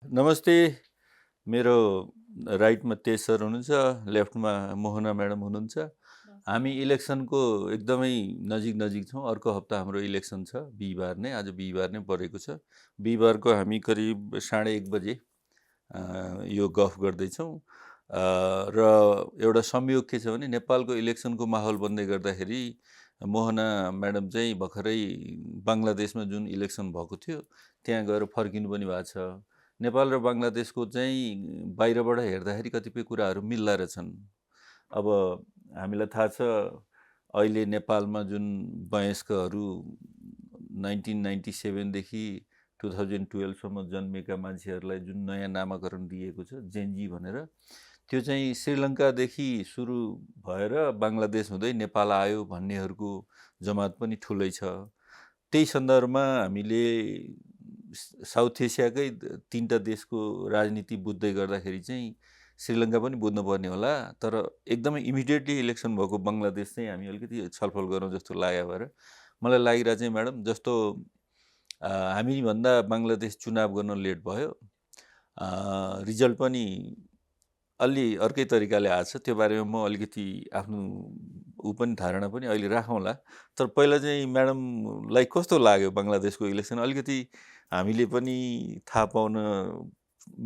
नमस्ते। मेरो राइटमा तेज सर हुनुहुन्छ, लेफ्टमा मोहना म्याडम हुनुहुन्छ। हामी इलेक्सनको एकदमै नजिक छौँ। अर्को हप्ता हाम्रो इलेक्सन छ, बिहिबार नै। आज बिहिबार नै परेको छ। बिहिबारको हामी करिब 1:30 बजे यो गफ गर्दैछौँ। र एउटा संयोग के छ भने नेपालको इलेक्सनको माहौल बन्दै गर्दाखेरि मोहना म्याडम चाहिँ भर्खरै बङ्गलादेशमा जुन इलेक्सन भएको थियो त्यहाँ गएर फर्किनु पनि भएको छ। नेपाल र बङ्गलादेशको चाहिँ बाहिरबाट हेर्दाखेरि कतिपय कुराहरू मिल्दा रहेछन्। अब हामीलाई थाहा छ अहिले नेपालमा जुन वयस्कहरू 1997 देखि 2012 जन्मेका मान्छेहरूलाई जुन नयाँ नामाकरण दिएको छ जेनजी भनेर, त्यो चाहिँ श्रीलङ्कादेखि सुरु भएर बङ्गलादेश हुँदै नेपाल आयो भन्नेहरूको जमात पनि ठुलै छ। त्यही सन्दर्भमा हामीले साउथ एसियाकै 3टा देशको राजनीति बुझ्दै गर्दाखेरि चाहिँ श्रीलङ्का पनि बुझ्नुपर्ने होला। तर एकदमै इमिडिएटली इलेक्सन भएको बङ्गलादेश चाहिँ हामी अलिकति छलफल गरौँ जस्तो लाग्यो भएर मलाई लागिरहेको चाहिँ म्याडम, जस्तो हामीभन्दा बङ्गलादेश चुनाव गर्न लेट भयो, रिजल्ट पनि अलि अर्कै तरिकाले आएको छ। त्यो बारेमा म अलिकति आफ्नो पनि धारणा पनि अहिले राखौँला। तर पहिला चाहिँ म्याडमलाई कस्तो लाग्यो बङ्गलादेशको इलेक्सन? अलिकति हामीले पनि थाहा पाउन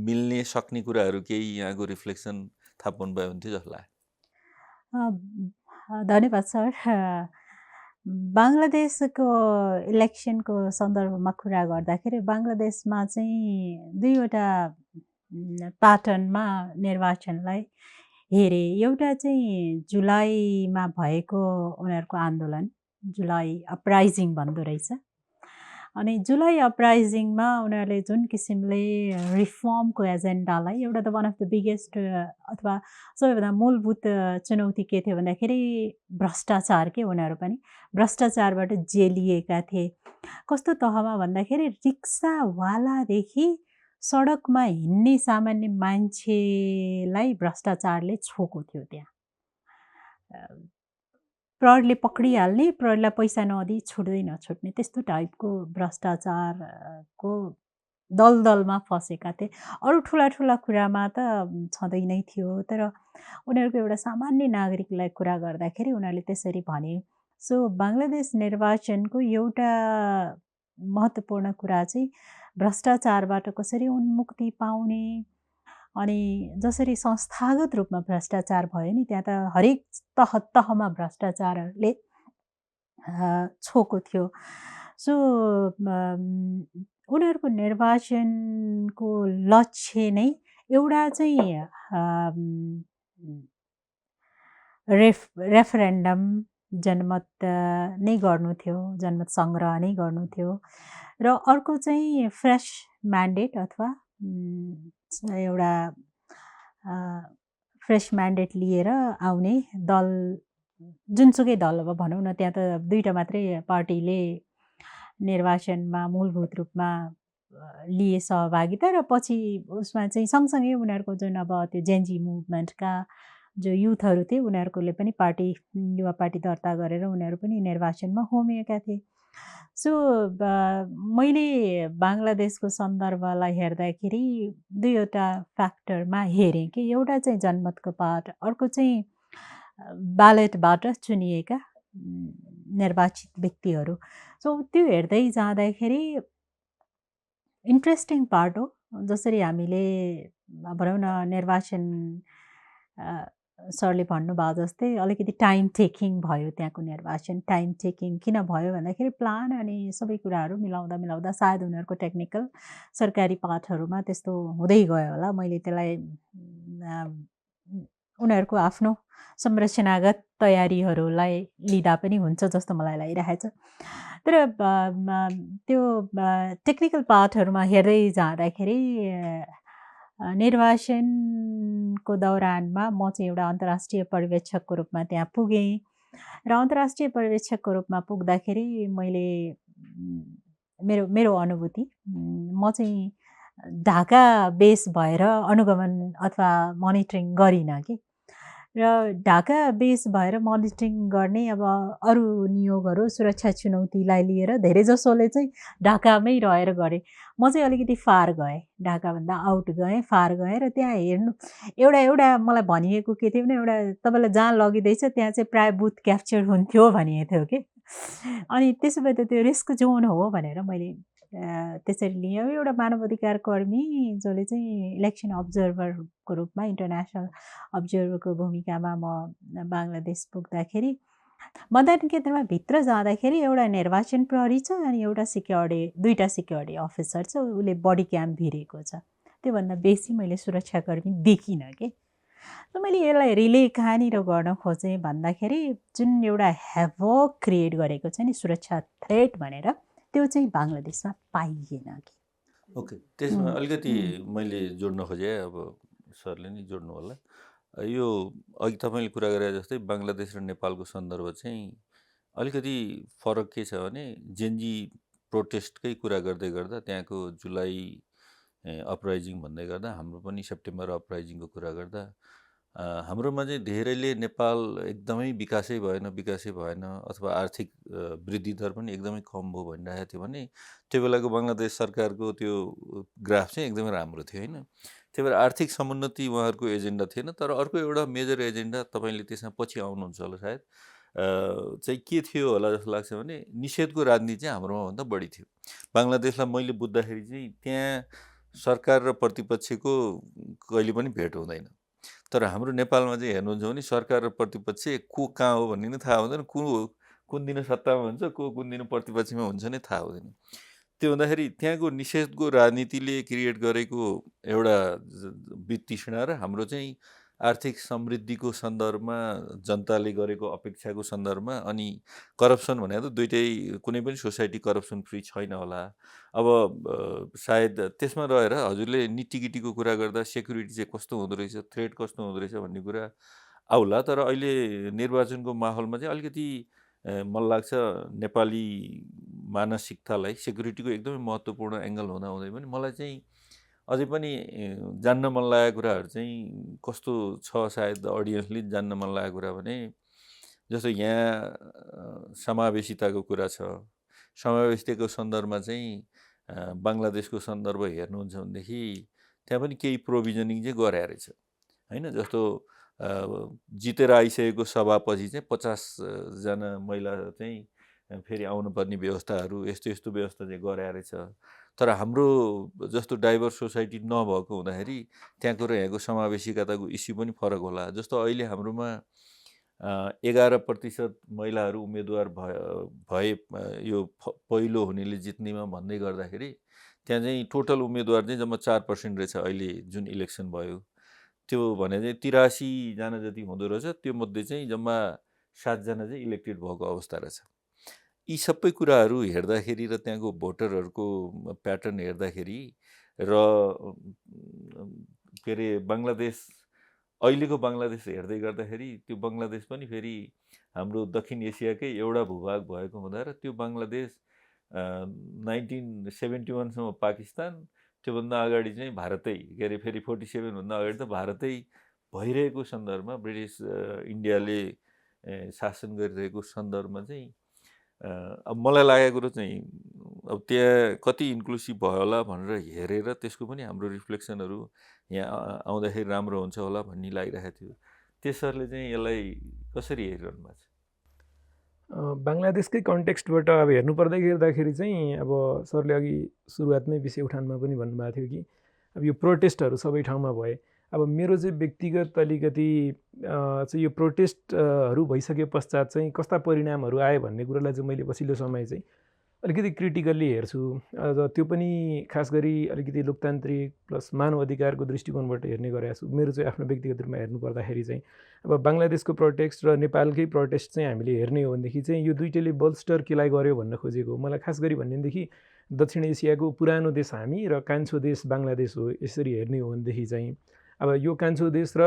मिल्ने सक्ने कुराहरू केही यहाँको रिफ्लेक्सन थाहा पाउनु भयो हुन्थ्यो जस्तो लाग्यो। धन्यवाद सर। बङ्गलादेशको इलेक्सनको सन्दर्भमा कुरा गर्दाखेरि बङ्गलादेशमा चाहिँ दुईवटा प्याटर्नमा निर्वाचनलाई हेरे। एउटा चाहिँ जुलाईमा भएको उनीहरूको आन्दोलन, जुलाई अपराइजिङ भन्दो रहेछ। अनि जुलाई अपराइजिङमा उनीहरूले जुन किसिमले रिफर्मको एजेन्डालाई, एउटा त वान अफ द बिगेस्ट अथवा सबैभन्दा मूलभूत चुनौती के थियो भन्दाखेरि भ्रष्टाचार के उनीहरू पनि भ्रष्टाचारबाट जेलिएका थिए। कस्तो तहमा भन्दाखेरि रिक्सावालादेखि सडकमा हिँड्ने सामान्य मान्छेलाई भ्रष्टाचारले छोएको थियो। त्यहाँ प्रहरीले पक्रिहाल्ने, प्रहरीलाई पैसा नदिई छुट्दै नछुट्ने, त्यस्तो टाइपको भ्रष्टाचारको दलदलमा फसेका थिए। अरू ठुला ठुला कुरामा त छँदै नै थियो, तर उनीहरूको एउटा सामान्य नागरिकलाई कुरा गर्दाखेरि उनीहरूले त्यसरी भने। सो बङ्गलादेश निर्वाचनको एउटा महत्त्वपूर्ण कुरा चाहिँ भ्रष्टाचारबाट कसरी उन्मुक्ति पाउने, अनि जसरी संस्थागत रूपमा भ्रष्टाचार भयो नि, त्यहाँ त हरेक तहमा भ्रष्टाचारले छोएको थियो। सो उनीहरूको निर्वाचनको लक्ष्य नै एउटा चाहिँ रेफरेन्डम, जनमत नै गर्नु थियो, जनमत सङ्ग्रह नै गर्नु थियो। र अर्को चाहिँ फ्रेस म्यान्डेट अथवा एउटा फ्रेस म्यान्डेट लिएर आउने दल, जुनसुकै दल अब भनौँ न, त्यहाँ त दुईवटा मात्रै पार्टीले निर्वाचनमा मूलभूत रूपमा लिए सहभागिता, र पछि उसमा चाहिँ सँगसँगै उनीहरूको जुन अब त्यो जेनजी मुभमेन्टका जो युथहरू थिए उनीहरूकोले पनि पार्टी, युवा पार्टी दर्ता गरेर उनीहरू पनि निर्वाचनमा होमिएका थिए। सो मैले बङ्गलादेशको सन्दर्भलाई हेर्दाखेरि दुईवटा फ्याक्टरमा हेरेँ कि एउटा चाहिँ जनमतको पार्ट, अर्को चाहिँ ब्यालेटबाट चुनिएका निर्वाचित व्यक्तिहरू। सो त्यो हेर्दै जाँदाखेरि इन्ट्रेस्टिङ पार्ट हो। जसरी हामीले भनौँ न, निर्वाचन सरले भन्नुभयो जस्तै अलिकति टाइम टेकिङ भयो त्यहाँको निर्वाचन। टाइम टेकिङ किन भयो भन्दाखेरि प्लान अनि सबै कुराहरू मिलाउँदा सायद उनीहरूको टेक्निकल सरकारी पाठहरूमा त्यस्तो हुँदै गयो होला। मैले त्यसलाई उनीहरूको आफ्नो संरचनागत तयारीहरूलाई लिँदा पनि हुन्छ जस्तो मलाई लागिरहेछ। तर त्यो टेक्निकल पार्टहरूमा हेर्दै जाँदाखेरि निर्वाचनको दौरानमा म चाहिँ एउटा अन्तर्राष्ट्रिय पर्यवेक्षकको रूपमा त्यहाँ पुगेँ। र अन्तर्राष्ट्रिय पर्यवेक्षकको रूपमा पुग्दाखेरि मैले मेरो अनुभूति, म चाहिँ ढाका बेस भएर अनुगमन अथवा मोनिटरिङ गरिनँ कि। र ढाका बेस भएर मनिटरिङ गर्ने अब अरू नियोगहरू सुरक्षा चुनौतीलाई लिएर धेरैजसोले चाहिँ ढाकामै रहेर गरे। म चाहिँ अलिकति फार गएँ, ढाकाभन्दा आउट गएँ, फार गएँ र त्यहाँ हेर्नु एउटा मलाई भनिएको के थियो भने एउटा तपाईँलाई जहाँ लगिँदैछ त्यहाँ चाहिँ प्रायः बुथ क्याप्चर हुन्थ्यो भनिएको थियो कि। अनि त्यसो भए त त्यो रिस्क जोन हो भनेर मैले त्यसरी लिएँ। एउटा मानव अधिकार कर्मी जसले चाहिँ इलेक्सन अब्जर्भरको रूपमा इन्टरनेसनल अब्जर्भरको भूमिकामा म बाङ्लादेश पुग्दाखेरि मतदान केन्द्रमा भित्र जाँदाखेरि एउटा निर्वाचन प्रहरी छ अनि एउटा दुईवटा सिक्योरिटी अफिसर छ, उसले बडी क्याम भिरेको छ। त्योभन्दा बेसी मैले सुरक्षाकर्मी देखिनँ कि। त मैले यसलाई रिले कहाँनिर गर्न खोजेँ भन्दाखेरि जुन एउटा हेभोक क्रिएट गरेको छ नि सुरक्षा थ्रेट भनेर, त्यो चाहिँ बाङ्लादेशमा पाइएन कि। ओके, त्यसमा अलिकति मैले जोड्न खोजेँ, अब सरले नि जोड्नु होला। यो अघि तपाईँले कुरा गरे जस्तै बाङ्लादेश र नेपालको सन्दर्भ चाहिँ अलिकति फरक के छ भने जेनजी प्रोटेस्टकै कुरा गर्दै गर्दा त्यहाँको जुलाई अपराइजिङ भन्दै गर्दा हाम्रो पनि सेप्टेम्बर अपराइजिङको कुरा गर्दा हाम्रोमा चाहिँ धेरैले नेपाल एकदमै विकासै भएन अथवा आर्थिक वृद्धि दर पनि एकदमै कम भयो भनिरहेको थियो भने त्यो बेलाको बङ्गलादेश सरकारको त्यो ग्राफ चाहिँ एकदमै राम्रो थियो होइन। त्यही भएर आर्थिक समुन्नति उहाँहरूको एजेन्डा थिएन। तर अर्को एउटा मेजर एजेन्डा तपाईँले त्यसमा पछि आउनुहुन्छ होला सायद, चाहिँ के थियो होला जस्तो लाग्छ भने निषेधको राजनीति चाहिँ हाम्रोमा भन्दा बढी थियो। बाङ्लादेशलाई मैले बुझ्दाखेरि चाहिँ त्यहाँ सरकार र प्रतिपक्षको कहिले पनि भेट हुँदैन। तर हाम्रो नेपालमा चाहिँ हेर्नुहुन्छ भने सरकार र प्रतिपक्ष को कहाँ हो भन्ने नै थाहा हुँदैन, कुन दिन सत्तामा हुन्छ, कुन दिन प्रतिपक्षमा हुन्छ नै थाहा हुँदैन। त्यो हुँदाखेरि त्यहाँको निषेधको राजनीतिले क्रिएट गरेको एउटा वितृष्णा र हाम्रो चाहिँ आर्थिक समृद्धिको सन्दर्भमा जनताले गरेको अपेक्षाको सन्दर्भमा अनि करप्सन भने त दुइटै, कुनै पनि सोसाइटी करप्सन फ्री छैन होला। अब सायद त्यसमा रहेर हजुरले निटिगिटीको कुरा गर्दा सेक्युरिटी चाहिँ कस्तो हुँदो रहेछ, थ्रेट कस्तो हुँदो रहेछ भन्ने कुरा आउला। तर अहिले निर्वाचनको माहौलमा चाहिँ अलिकति मलाई लाग्छ नेपाली मानसिकतालाई सेक्युरिटीको एकदमै महत्त्वपूर्ण एङ्गल हुँदाहुँदै पनि मलाई चाहिँ अझै पनि जान्न मन लागेको कुराहरू चाहिँ कस्तो छ, सायद अडियन्सले जान्न मन लागेको कुरा भने जस्तो यहाँ समावेशिताको कुरा छ। समावेशिताको सन्दर्भमा चाहिँ बाङ्लादेशको सन्दर्भ हेर्नुहुन्छ भनेदेखि त्यहाँ पनि केही प्रोभिजनिङ चाहिँ गराएको रहेछ होइन। जस्तो जितेर आइसकेको सभापछि चाहिँ 50जना महिला चाहिँ फेरि आउनुपर्ने व्यवस्थाहरू यस्तो व्यवस्था चाहिँ गराएको रहेछ। तर हाम्रो जस्तो डाइभर्स सोसाइटी नभएको हुँदाखेरि त्यहाँको र यहाँको समावेशिताको इस्यु पनि फरक होला। जस्तो अहिले हाम्रोमा 11% महिलाहरू उम्मेदवार भए यो पहिलो हुनेले जित्नेमा भन्दै गर्दाखेरि त्यहाँ चाहिँ टोटल उम्मेदवार चाहिँ जम्मा 4% रहेछ अहिले जुन इलेक्सन भयो। त्यो भने चाहिँ 83जना जति हुँदो रहेछ, त्यो मध्ये चाहिँ जम्मा 7जना चाहिँ इलेक्टेड भएको अवस्था रहेछ। यी सबै कुराहरू हेर्दाखेरि र त्यहाँको भोटरहरूको प्याटर्न हेर्दाखेरि र के अरे बाङ्लादेश अहिलेको बाङ्लादेश हेर्दै गर्दाखेरि त्यो बाङ्लादेश पनि फेरि हाम्रो दक्षिण एसियाकै एउटा भूभाग भएको हुँदा र त्यो बाङ्लादेश 1971सम्म पाकिस्तान, त्योभन्दा अगाडि चाहिँ भारतै, के अरे फेरि 47भन्दा अगाडि त भारतै भइरहेको सन्दर्भमा ब्रिटिस इन्डियाले शासन गरिरहेको सन्दर्भमा चाहिँ अब मलाई लागेको कुरो चाहिँ अब त्यहाँ कति इन्क्लुसिभ भयो होला भनेर हेरेर त्यसको पनि हाम्रो रिफ्लेक्सनहरू यहाँ आउँदाखेरि राम्रो हुन्छ होला भन्ने लागिरहेको थियो। त्यसरले चाहिँ यसलाई कसरी हेरिरहनु भएको छ? बाङ्लादेशकै कन्टेक्स्टबाट अब हेर्नुपर्दाखेरि चाहिँ अब सरले अघि सुरुवातमै विषय उठानमा पनि भन्नुभएको थियो कि अब यो प्रोटेस्टहरू सबै ठाउँमा भए। अब मेरो चाहिँ व्यक्तिगत अलिकति चाहिँ यो प्रोटेस्टहरू भइसके पश्चात चाहिँ कस्ता परिणामहरू आयो भन्ने कुरालाई चाहिँ मैले पछिल्लो समय चाहिँ अलिकति क्रिटिकल्ली हेर्छु। त्यो पनि खास गरी अलिकति लोकतान्त्रिक प्लस मानव अधिकारको दृष्टिकोणबाट हेर्ने गरेको छु। मेरो चाहिँ आफ्नो व्यक्तिगत रूपमा हेर्नु पर्दाखेरि चाहिँ अब बाङ्लादेशको प्रोटेस्ट र नेपालकै प्रोटेस्ट चाहिँ हामीले हेर्ने हो भनेदेखि चाहिँ यो दुइटैले बल्स्टर केलाई गर्यो भन्न खोजेको मलाई खास गरी भन्नेदेखि दक्षिण एसियाको पुरानो देश हामी र कान्छो देश बाङ्लादेश हो यसरी हेर्ने हो भनेदेखि चाहिँ अब यो कान्छो देश र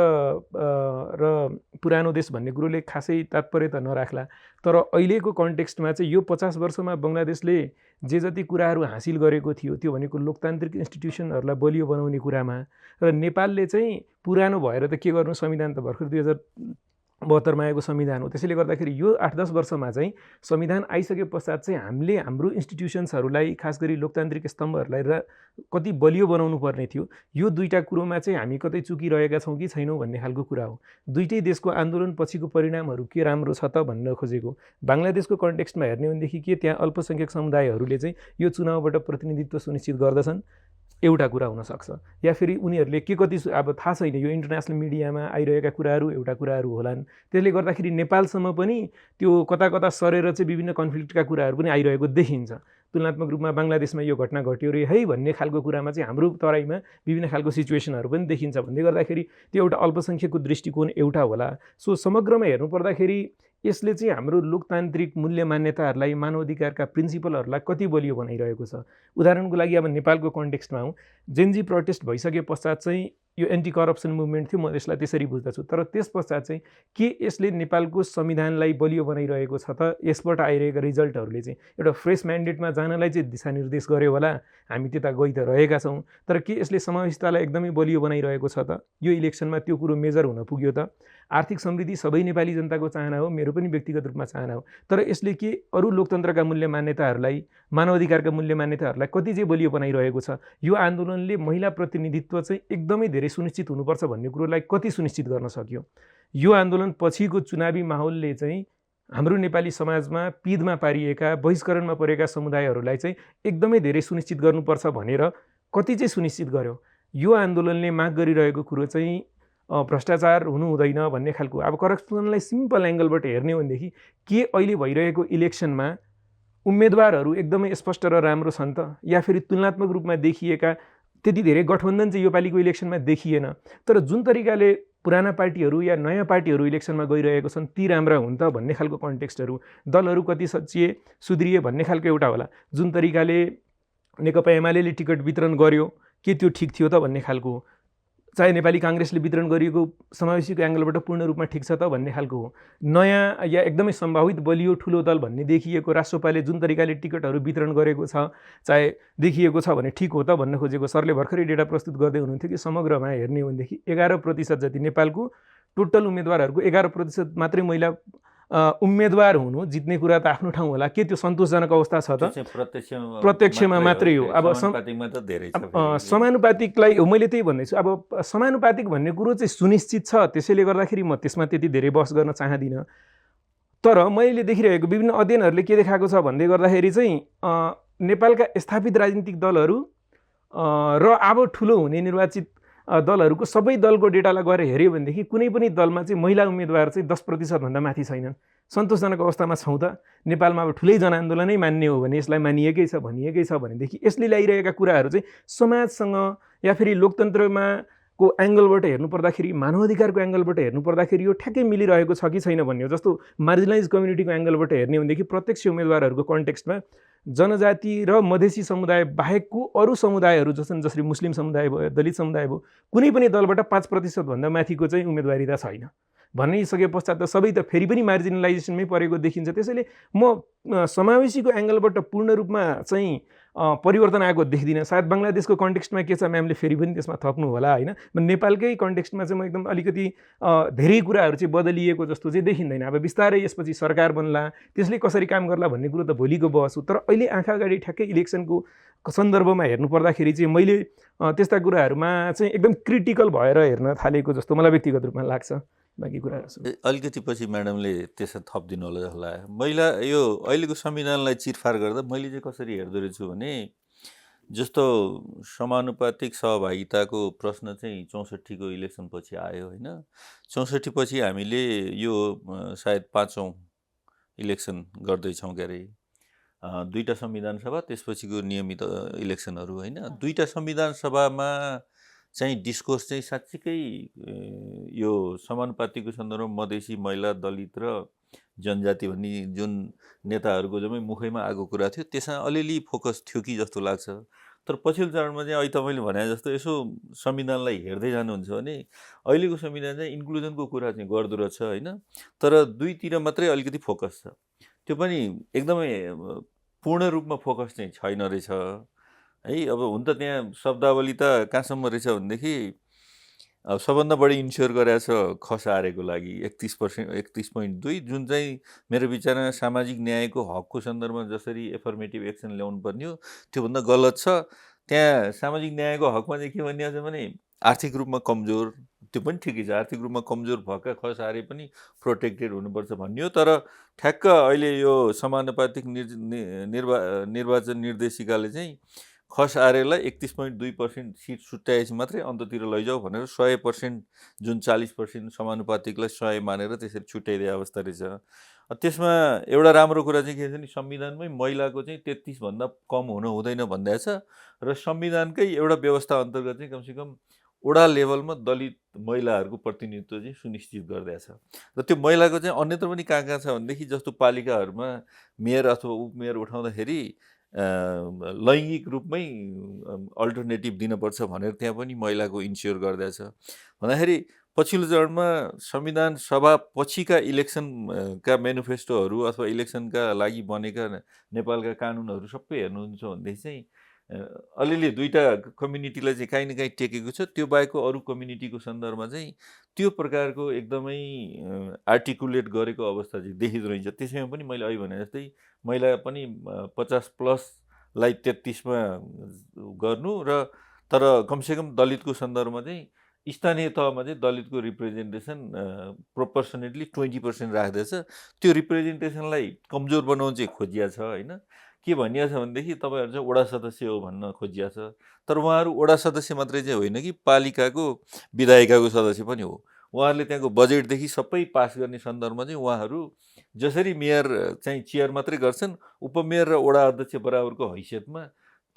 पुरानो देश भन्ने कुरोले खासै तात्पर्य त नराख्ला, तर अहिलेको कन्टेक्स्टमा चाहिँ यो 50 वर्षमा बङ्गलादेशले जे जति कुराहरू हासिल गरेको थियो त्यो भनेको लोकतान्त्रिक इन्स्टिट्युसनहरूलाई बलियो बनाउने कुरामा, र नेपालले चाहिँ पुरानो भएर त के गर्नु, संविधान त भर्खर 2072मा आएको संविधान हो। त्यसैले गर्दाखेरि यो 8-10 वर्षमा चाहिँ संविधान आइसके पश्चात चाहिँ हामीले हाम्रो इन्स्टिट्युसन्सहरूलाई, खास गरी लोकतान्त्रिक स्तम्भहरूलाई र कति बलियो बनाउनु पर्ने थियो। यो दुईटा कुरोमा चाहिँ हामी कतै चुकिरहेका छौँ कि छैनौँ भन्ने खालको कुरा हो। दुईटै देशको आन्दोलन पछिको परिणामहरू के राम्रो छ त भन्न खोजेको। बाङ्लादेशको कन्टेक्स्टमा हेर्ने भनेदेखि के त्यहाँ अल्पसङ्ख्यक समुदायहरूले चाहिँ यो चुनावबाट प्रतिनिधित्व सुनिश्चित गर्दछन्, एउटा कुरा हुनसक्छ, या फेरि उनीहरूले के कति अब थाहा छैन, यो इन्टरनेसनल मिडियामा आइरहेका कुराहरू एउटा कुराहरू होलान्। त्यसले गर्दाखेरि नेपालसम्म पनि त्यो कता कता सरेर चाहिँ विभिन्न कन्फ्लिक्टका कुराहरू पनि आइरहेको देखिन्छ। तुलनात्मक रूपमा बाङ्लादेशमा यो घटना घट्यो रे है भन्ने खालको कुरामा चाहिँ हाम्रो तराईमा विभिन्न खालको सिचुएसनहरू पनि देखिन्छ। भन्दै गर्दाखेरि त्यो एउटा अल्पसङ्ख्यकको दृष्टिकोण एउटा होला। सो समग्रमा हेर्नु पर्दाखेरि यसले चाहिँ हाम्रो लोकतान्त्रिक मूल्य मान्यताहरूलाई, मानवाधिकारका प्रिन्सिपलहरूलाई कति बलियो बनाइरहेको छ। उदाहरणको लागि अब नेपालको कन्टेक्स्टमा हौँ, जेनजी प्रोटेस्ट भइसके पश्चात चाहिँ यो एन्टी करप्सन मुभमेन्ट थियो, म यसलाई त्यसरी बुझ्दछु। तर त्यस पश्चात चाहिँ के यसले नेपालको संविधानलाई बलियो बनाइरहेको छ त? यसबाट आइरहेका रिजल्टहरूले चाहिँ एउटा फ्रेस म्यान्डेटमा जानलाई चाहिँ दिशानिर्देश गर्यो होला, हामी त्यता गइ त रहेका छौँ। तर के यसले समावेशितालाई एकदमै बलियो बनाइरहेको छ त? यो इलेक्सनमा त्यो कुरो मेजर हुन पुग्यो त? आर्थिक समृद्धि सबै नेपाली जनताको चाहना हो, मेरो पनि व्यक्तिगत रूपमा चाहना हो। तर यसले के अरू लोकतन्त्रका मूल्य मान्यताहरूलाई, मानवाधिकारका मूल्य मान्यताहरूलाई कति चाहिँ बलियो बनाइरहेको छ? यो आन्दोलनले महिला प्रतिनिधित्व चाहिँ एकदमै धेरै सुनिश्चित हुनुपर्छ भन्ने कुरोलाई कति सुनिश्चित गर्न सक्यो? यो आन्दोलन पछिको चुनावी माहौलले चाहिँ हाम्रो नेपाली समाजमा पिँधमा पारिएका, बहिष्करणमा परेका समुदायहरूलाई चाहिँ एकदमै धेरै सुनिश्चित गर्नुपर्छ भनेर कति चाहिँ सुनिश्चित गर्यो? यो आन्दोलनले माग गरिरहेको कुरो चाहिँ भ्रष्टाचार हुनु हुँदैन भन्ने खालको। अब करप्सनलाई सिम्पल एङ्गलबाट हेर्ने हो भनेदेखि के अहिले भइरहेको इलेक्सनमा उम्मेदवारहरू एकदमै स्पष्ट र राम्रो छन् त? या फेरि तुलनात्मक रूपमा देखिएका त्यति धेरै गठबन्धन चाहिँ योपालिको इलेक्सनमा देखिएन। तर जुन तरिकाले पुराना पार्टीहरू या नयाँ पार्टीहरू इलेक्सनमा गइरहेको छन् ती राम्रा हुन् त भन्ने खालको कन्टेक्स्टहरू, दलहरू कति सचिए सुध्रिए भन्ने खालको एउटा होला। जुन तरिकाले नेकपा एमाले टिकट वितरण गर्यो के त्यो ठिक थियो त भन्ने खालको हो। चाहे नेपाली काङ्ग्रेसले वितरण गरिएको समावेशीको एङ्गलबाट पूर्ण रूपमा ठिक छ त भन्ने खालको हो। नयाँ या एकदमै सम्भावित बलियो ठुलो दल भन्ने देखिएको राष्ट्रपाले जुन तरिकाले टिकटहरू वितरण गरेको छ, चाहे देखिएको छ भने ठिक हो त भन्न खोजेको। सरले भर्खरै डेटा प्रस्तुत गर्दै हुनुहुन्थ्यो कि समग्रमा हेर्ने हो भनेदेखि 11% जति नेपालको टोटल उम्मेदवारहरूको 11% मात्रै महिला उम्मेदवार हुनु, जित्ने कुरा त आफ्नो ठाउँ होला, के त्यो सन्तोषजनक अवस्था छ त? प्रत्यक्षमा मात्रै हो। अब समानुपातिकलाई मैले त्यही भन्दैछु। अब समानुपातिक भन्ने कुरो चाहिँ सुनिश्चित छ, त्यसैले गर्दाखेरि म त्यसमा त्यति धेरै बहस गर्न चाहदिनँ। तर मैले देखिरहेको विभिन्न अध्ययनहरूले के देखाएको छ भन्दै गर्दाखेरि चाहिँ नेपालका स्थापित राजनीतिक दलहरू र अब ठुलो हुने निर्वाचित दलहरूको सबै दलको डेटालाई गएर हेऱ्यो भनेदेखि कुनै पनि दलमा चाहिँ महिला उम्मेदवार चाहिँ 10% भन्दा माथि छैनन्। सन्तोषजनक अवस्थामा छौँ त? नेपालमा अब ठुलै जनआन्दोलनै मान्ने हो भने, यसलाई मानिएकै छ भनेदेखि यसले ल्याइरहेका कुराहरू चाहिँ समाजसँग या फेरि लोकतन्त्रमा को एङ्गलबाट हेर्नु पर्दाखेरि, मानवाधिकारको एङ्गलबाट हेर्नु पर्दाखेरि यो ठ्याक्कै मिलिरहेको छ कि छैन भन्ने हो। जस्तो मार्जिनलाइज कम्युनिटीको एङ्गलबाट हेर्ने हो भनेदेखि प्रत्यक्ष उम्मेदवारहरूको कन्टेक्स्टमा जनजाति र मधेसी समुदाय बाहेकको अरू समुदायहरू जसरी मुस्लिम समुदाय भयो, दलित समुदाय भयो, कुनै पनि दलबाट 5% भन्दा माथिको चाहिँ उम्मेदवारिता छैन भनिसके पश्चात त सबै त फेरि पनि मार्जिनलाइजेसनमै परेको देखिन्छ। त्यसैले म समावेशीको एङ्गलबाट पूर्ण रूपमा चाहिँ परिवर्तन आएको देख्दिनँ। सायद बङ्गलादेशको कन्टेक्स्टमा के छ म्यामले फेरि पनि त्यसमा थप्नु होला होइन। नेपालकै कन्टेक्स्टमा चाहिँ म एकदम अलिकति धेरै कुराहरू चाहिँ बदलिएको जस्तो चाहिँ देखिँदैन। अब बिस्तारै यसपछि सरकार बन्ला, त्यसले कसरी काम गर्ला भन्ने कुरो त भोलिको बहस हो। तर अहिले आँखा अगाडि ठ्याक्कै इलेक्सनको सन्दर्भमा हेर्नु पर्दाखेरि चाहिँ मैले त्यस्ता कुराहरूमा चाहिँ एकदम क्रिटिकल भएर हेर्न थालेको जस्तो मलाई व्यक्तिगत रूपमा लाग्छ। बाँकी कुराहरू अलिकति पछि म्याडमले त्यसमा थपिदिनु होला जस्तो लाग्यो। मैले यो अहिलेको संविधानलाई चिरफार गर्दा मैले चाहिँ कसरी हेर्दो रहेछु भने, जस्तो समानुपातिक सहभागिताको प्रश्न चाहिँ 64 को इलेक्सन पछि आयो होइन। 64 पछि हामीले यो सायद 5औं इलेक्सन गर्दैछौँ के अरे, 2टा संविधान सभा त्यसपछिको नियमित इलेक्सनहरू होइन। 2टा संविधान सभामा चाहिँ डिस्कोर्स चाहिँ साँच्चीकै यो समानुपातिको सन्दर्भमा मधेसी, महिला, दलित र जनजाति भन्ने जुन नेताहरूको जम्मै मुखैमा आएको कुरा थियो त्यसमा अलिअलि फोकस थियो कि जस्तो लाग्छ। तर पछिल्लो चरणमा चाहिँ अहिले तपाईँले भने जस्तो यसो संविधानलाई हेर्दै जानुहुन्छ भने अहिलेको संविधान चाहिँ इन्क्लुजनको कुरा चाहिँ गर्दो रहेछ होइन, तर दुईतिर मात्रै अलिकति फोकस छ, त्यो पनि एकदमै पूर्ण रूपमा फोकस चाहिँ छैन रहेछ है। अब हुन त त्यहाँ शब्दावली त कहाँसम्म रहेछ भनेदेखि अब सबभन्दा बढी इन्स्योर गरेको छ खसारेको लागि 31.2, जुन चाहिँ मेरो विचारमा सामाजिक न्यायको हकको सन्दर्भमा जसरी एफर्मेटिभ एक्सन ल्याउनु पर्ने हो त्योभन्दा गलत छ। त्यहाँ सामाजिक न्यायको हकमा चाहिँ के भनिएको छ भने आर्थिक रूपमा कमजोर, त्यो पनि ठिकै छ, आर्थिक रूपमा कमजोर भएका खसारे पनि प्रोटेक्टेड हुनुपर्छ भन्ने हो। तर ठ्याक्क अहिले यो समानुपातिक निर्वाचन निर्देशिकाले चाहिँ खसारेलाई 31.2% सिट छुट्याएपछि मात्रै अन्ततिर लैजाऊ भनेर 100% जुन 40% समानुपातिकलाई 100 मानेर त्यसरी छुट्याइदिए अवस्था रहेछ। त्यसमा एउटा राम्रो कुरा चाहिँ के छ भने संविधानमै महिलाको चाहिँ 33 भन्दा कम हुन हुँदैन भन्दै छ र संविधानकै एउटा व्यवस्था अन्तर्गत चाहिँ कमसेकम वडा लेभलमा दलित महिलाहरूको प्रतिनिधित्व चाहिँ सुनिश्चित गर्दै छ। र त्यो महिलाको चाहिँ अन्यत्र पनि कहाँ छ भनेदेखि जस्तो पालिकाहरूमा मेयर अथवा उपमेयर उठाउँदाखेरि लैङ्गिक रूपमै अल्टरनेटिभ दिनुपर्छ भनेर त्यहाँ पनि महिलाको इन्स्योर गर्दैछ भन्दाखेरि पछिल्लो चरणमा संविधान सभा पछिका इलेक्सनका मेनिफेस्टोहरू अथवा इलेक्सनका लागि बनेका नेपालका कानुनहरू सबै हेर्नुहुन्छ भनेदेखि चाहिँ अलिअलि दुईटा कम्युनिटीलाई चाहिँ काहीँ न काहीँ टेकेको छ। त्यो बाहेकको अरू कम्युनिटीको सन्दर्भमा चाहिँ त्यो प्रकारको एकदमै आर्टिकुलेट गरेको अवस्था चाहिँ देखिँदो रहेछ। त्यसैमा पनि मैले अहिले भने जस्तै महिला पनि 50+ 33मा गर्नु र तर कमसेकम दलितको सन्दर्भमा चाहिँ स्थानीय तहमा चाहिँ दलितको रिप्रेजेन्टेसन प्रोपोर्सनेटली 20% राख्दैछ। त्यो रिप्रेजेन्टेसनलाई कमजोर बनाउन चाहिँ खोजिया छ होइन। के भनिएको छ भनेदेखि तपाईँहरू चाहिँ वडा सदस्य हो भन्न खोजिया छ, तर उहाँहरू वडा सदस्य मात्रै चाहिँ होइन कि पालिकाको विधायिकाको सदस्य पनि हो। उहाँहरूले त्यहाँको बजेटदेखि सबै पास गर्ने सन्दर्भमा चाहिँ उहाँहरू जसरी मेयर चाहिँ चेयर मात्रै गर्छन्, उपमेयर र वडा अध्यक्ष बराबरको हैसियतमा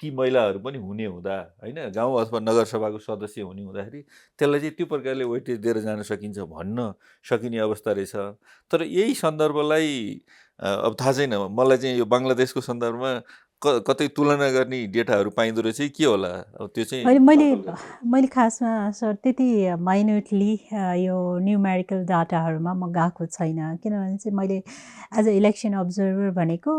ती महिलाहरू पनि हुने हुँदा होइन, गाउँ अथवा नगरसभाको सदस्य हुने हुँदाखेरि त्यसलाई चाहिँ त्यो प्रकारले वेटेज दिएर जान सकिन्छ भन्न सकिने अवस्था रहेछ। तर यही सन्दर्भलाई अब थाहा छैन मलाई चाहिँ यो बङ्गलादेशको सन्दर्भमा कतै तुलना गर्ने डेटाहरू पाइँदो रहेछ के होला अब त्यो चाहिँ मैले खासमा सर त्यति माइन्युटली यो न्युमेरिकल डाटाहरूमा म गएको छैन, किनभने चाहिँ मैले एज अ इलेक्सन अब्जर्भर भनेको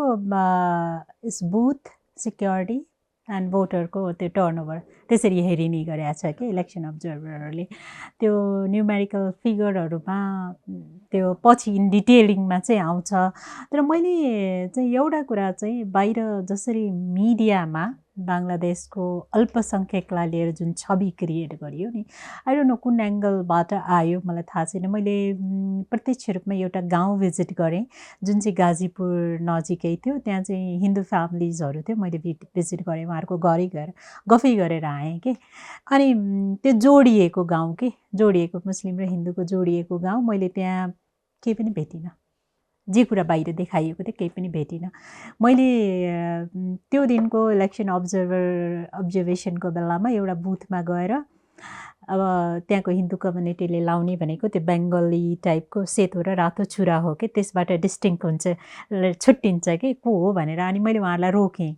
इस बुथ सिक्योरिटी एन्ड भोटरको त्यो टर्नओभर त्यसरी हेरिने गरेको छ कि इलेक्सन अब्जर्भरहरूले। त्यो न्युमेरिकल फिगरहरूमा त्यो पछि इन डिटेलिङमा चाहिँ आउँछ। तर मैले चाहिँ एउटा कुरा चाहिँ बाहिर जसरी मिडियामा बाङ्लादेशको अल्पसङ्ख्यकलाई लिएर जुन छवि क्रिएट गरियो नि, आई डोन्ट नो कुन एङ्गलबाट आयो मलाई थाहा छैन। मैले प्रत्यक्ष रूपमा एउटा गाउँ भिजिट गरेँ जुन चाहिँ गाजीपुर नजिकै थियो। त्यहाँ चाहिँ हिन्दू फ्यामिलिजहरू थियो, मैले भिजिट गरेँ, उहाँहरूको घरै गएर गफै गरेर आएँ कि। अनि त्यो जोडिएको गाउँ के, जोडिएको मुस्लिम र हिन्दूको जोडिएको गाउँ, मैले त्यहाँ केही पनि भेटिनँ। जे कुरा बाहिर देखाइएको थियो केही पनि भेटिनँ। मैले त्यो दिनको इलेक्सन अब्जर्भेसनको बेलामा एउटा बुथमा गएर अब त्यहाँको हिन्दू कम्युनिटीले लाउने भनेको त्यो बेङ्गली टाइपको सेतो र रातो छुरा हो कि, त्यसबाट डिस्टिङ्क्ट हुन्छ, छुट्टिन्छ कि को हो भनेर। अनि मैले उहाँहरूलाई रोकेँ,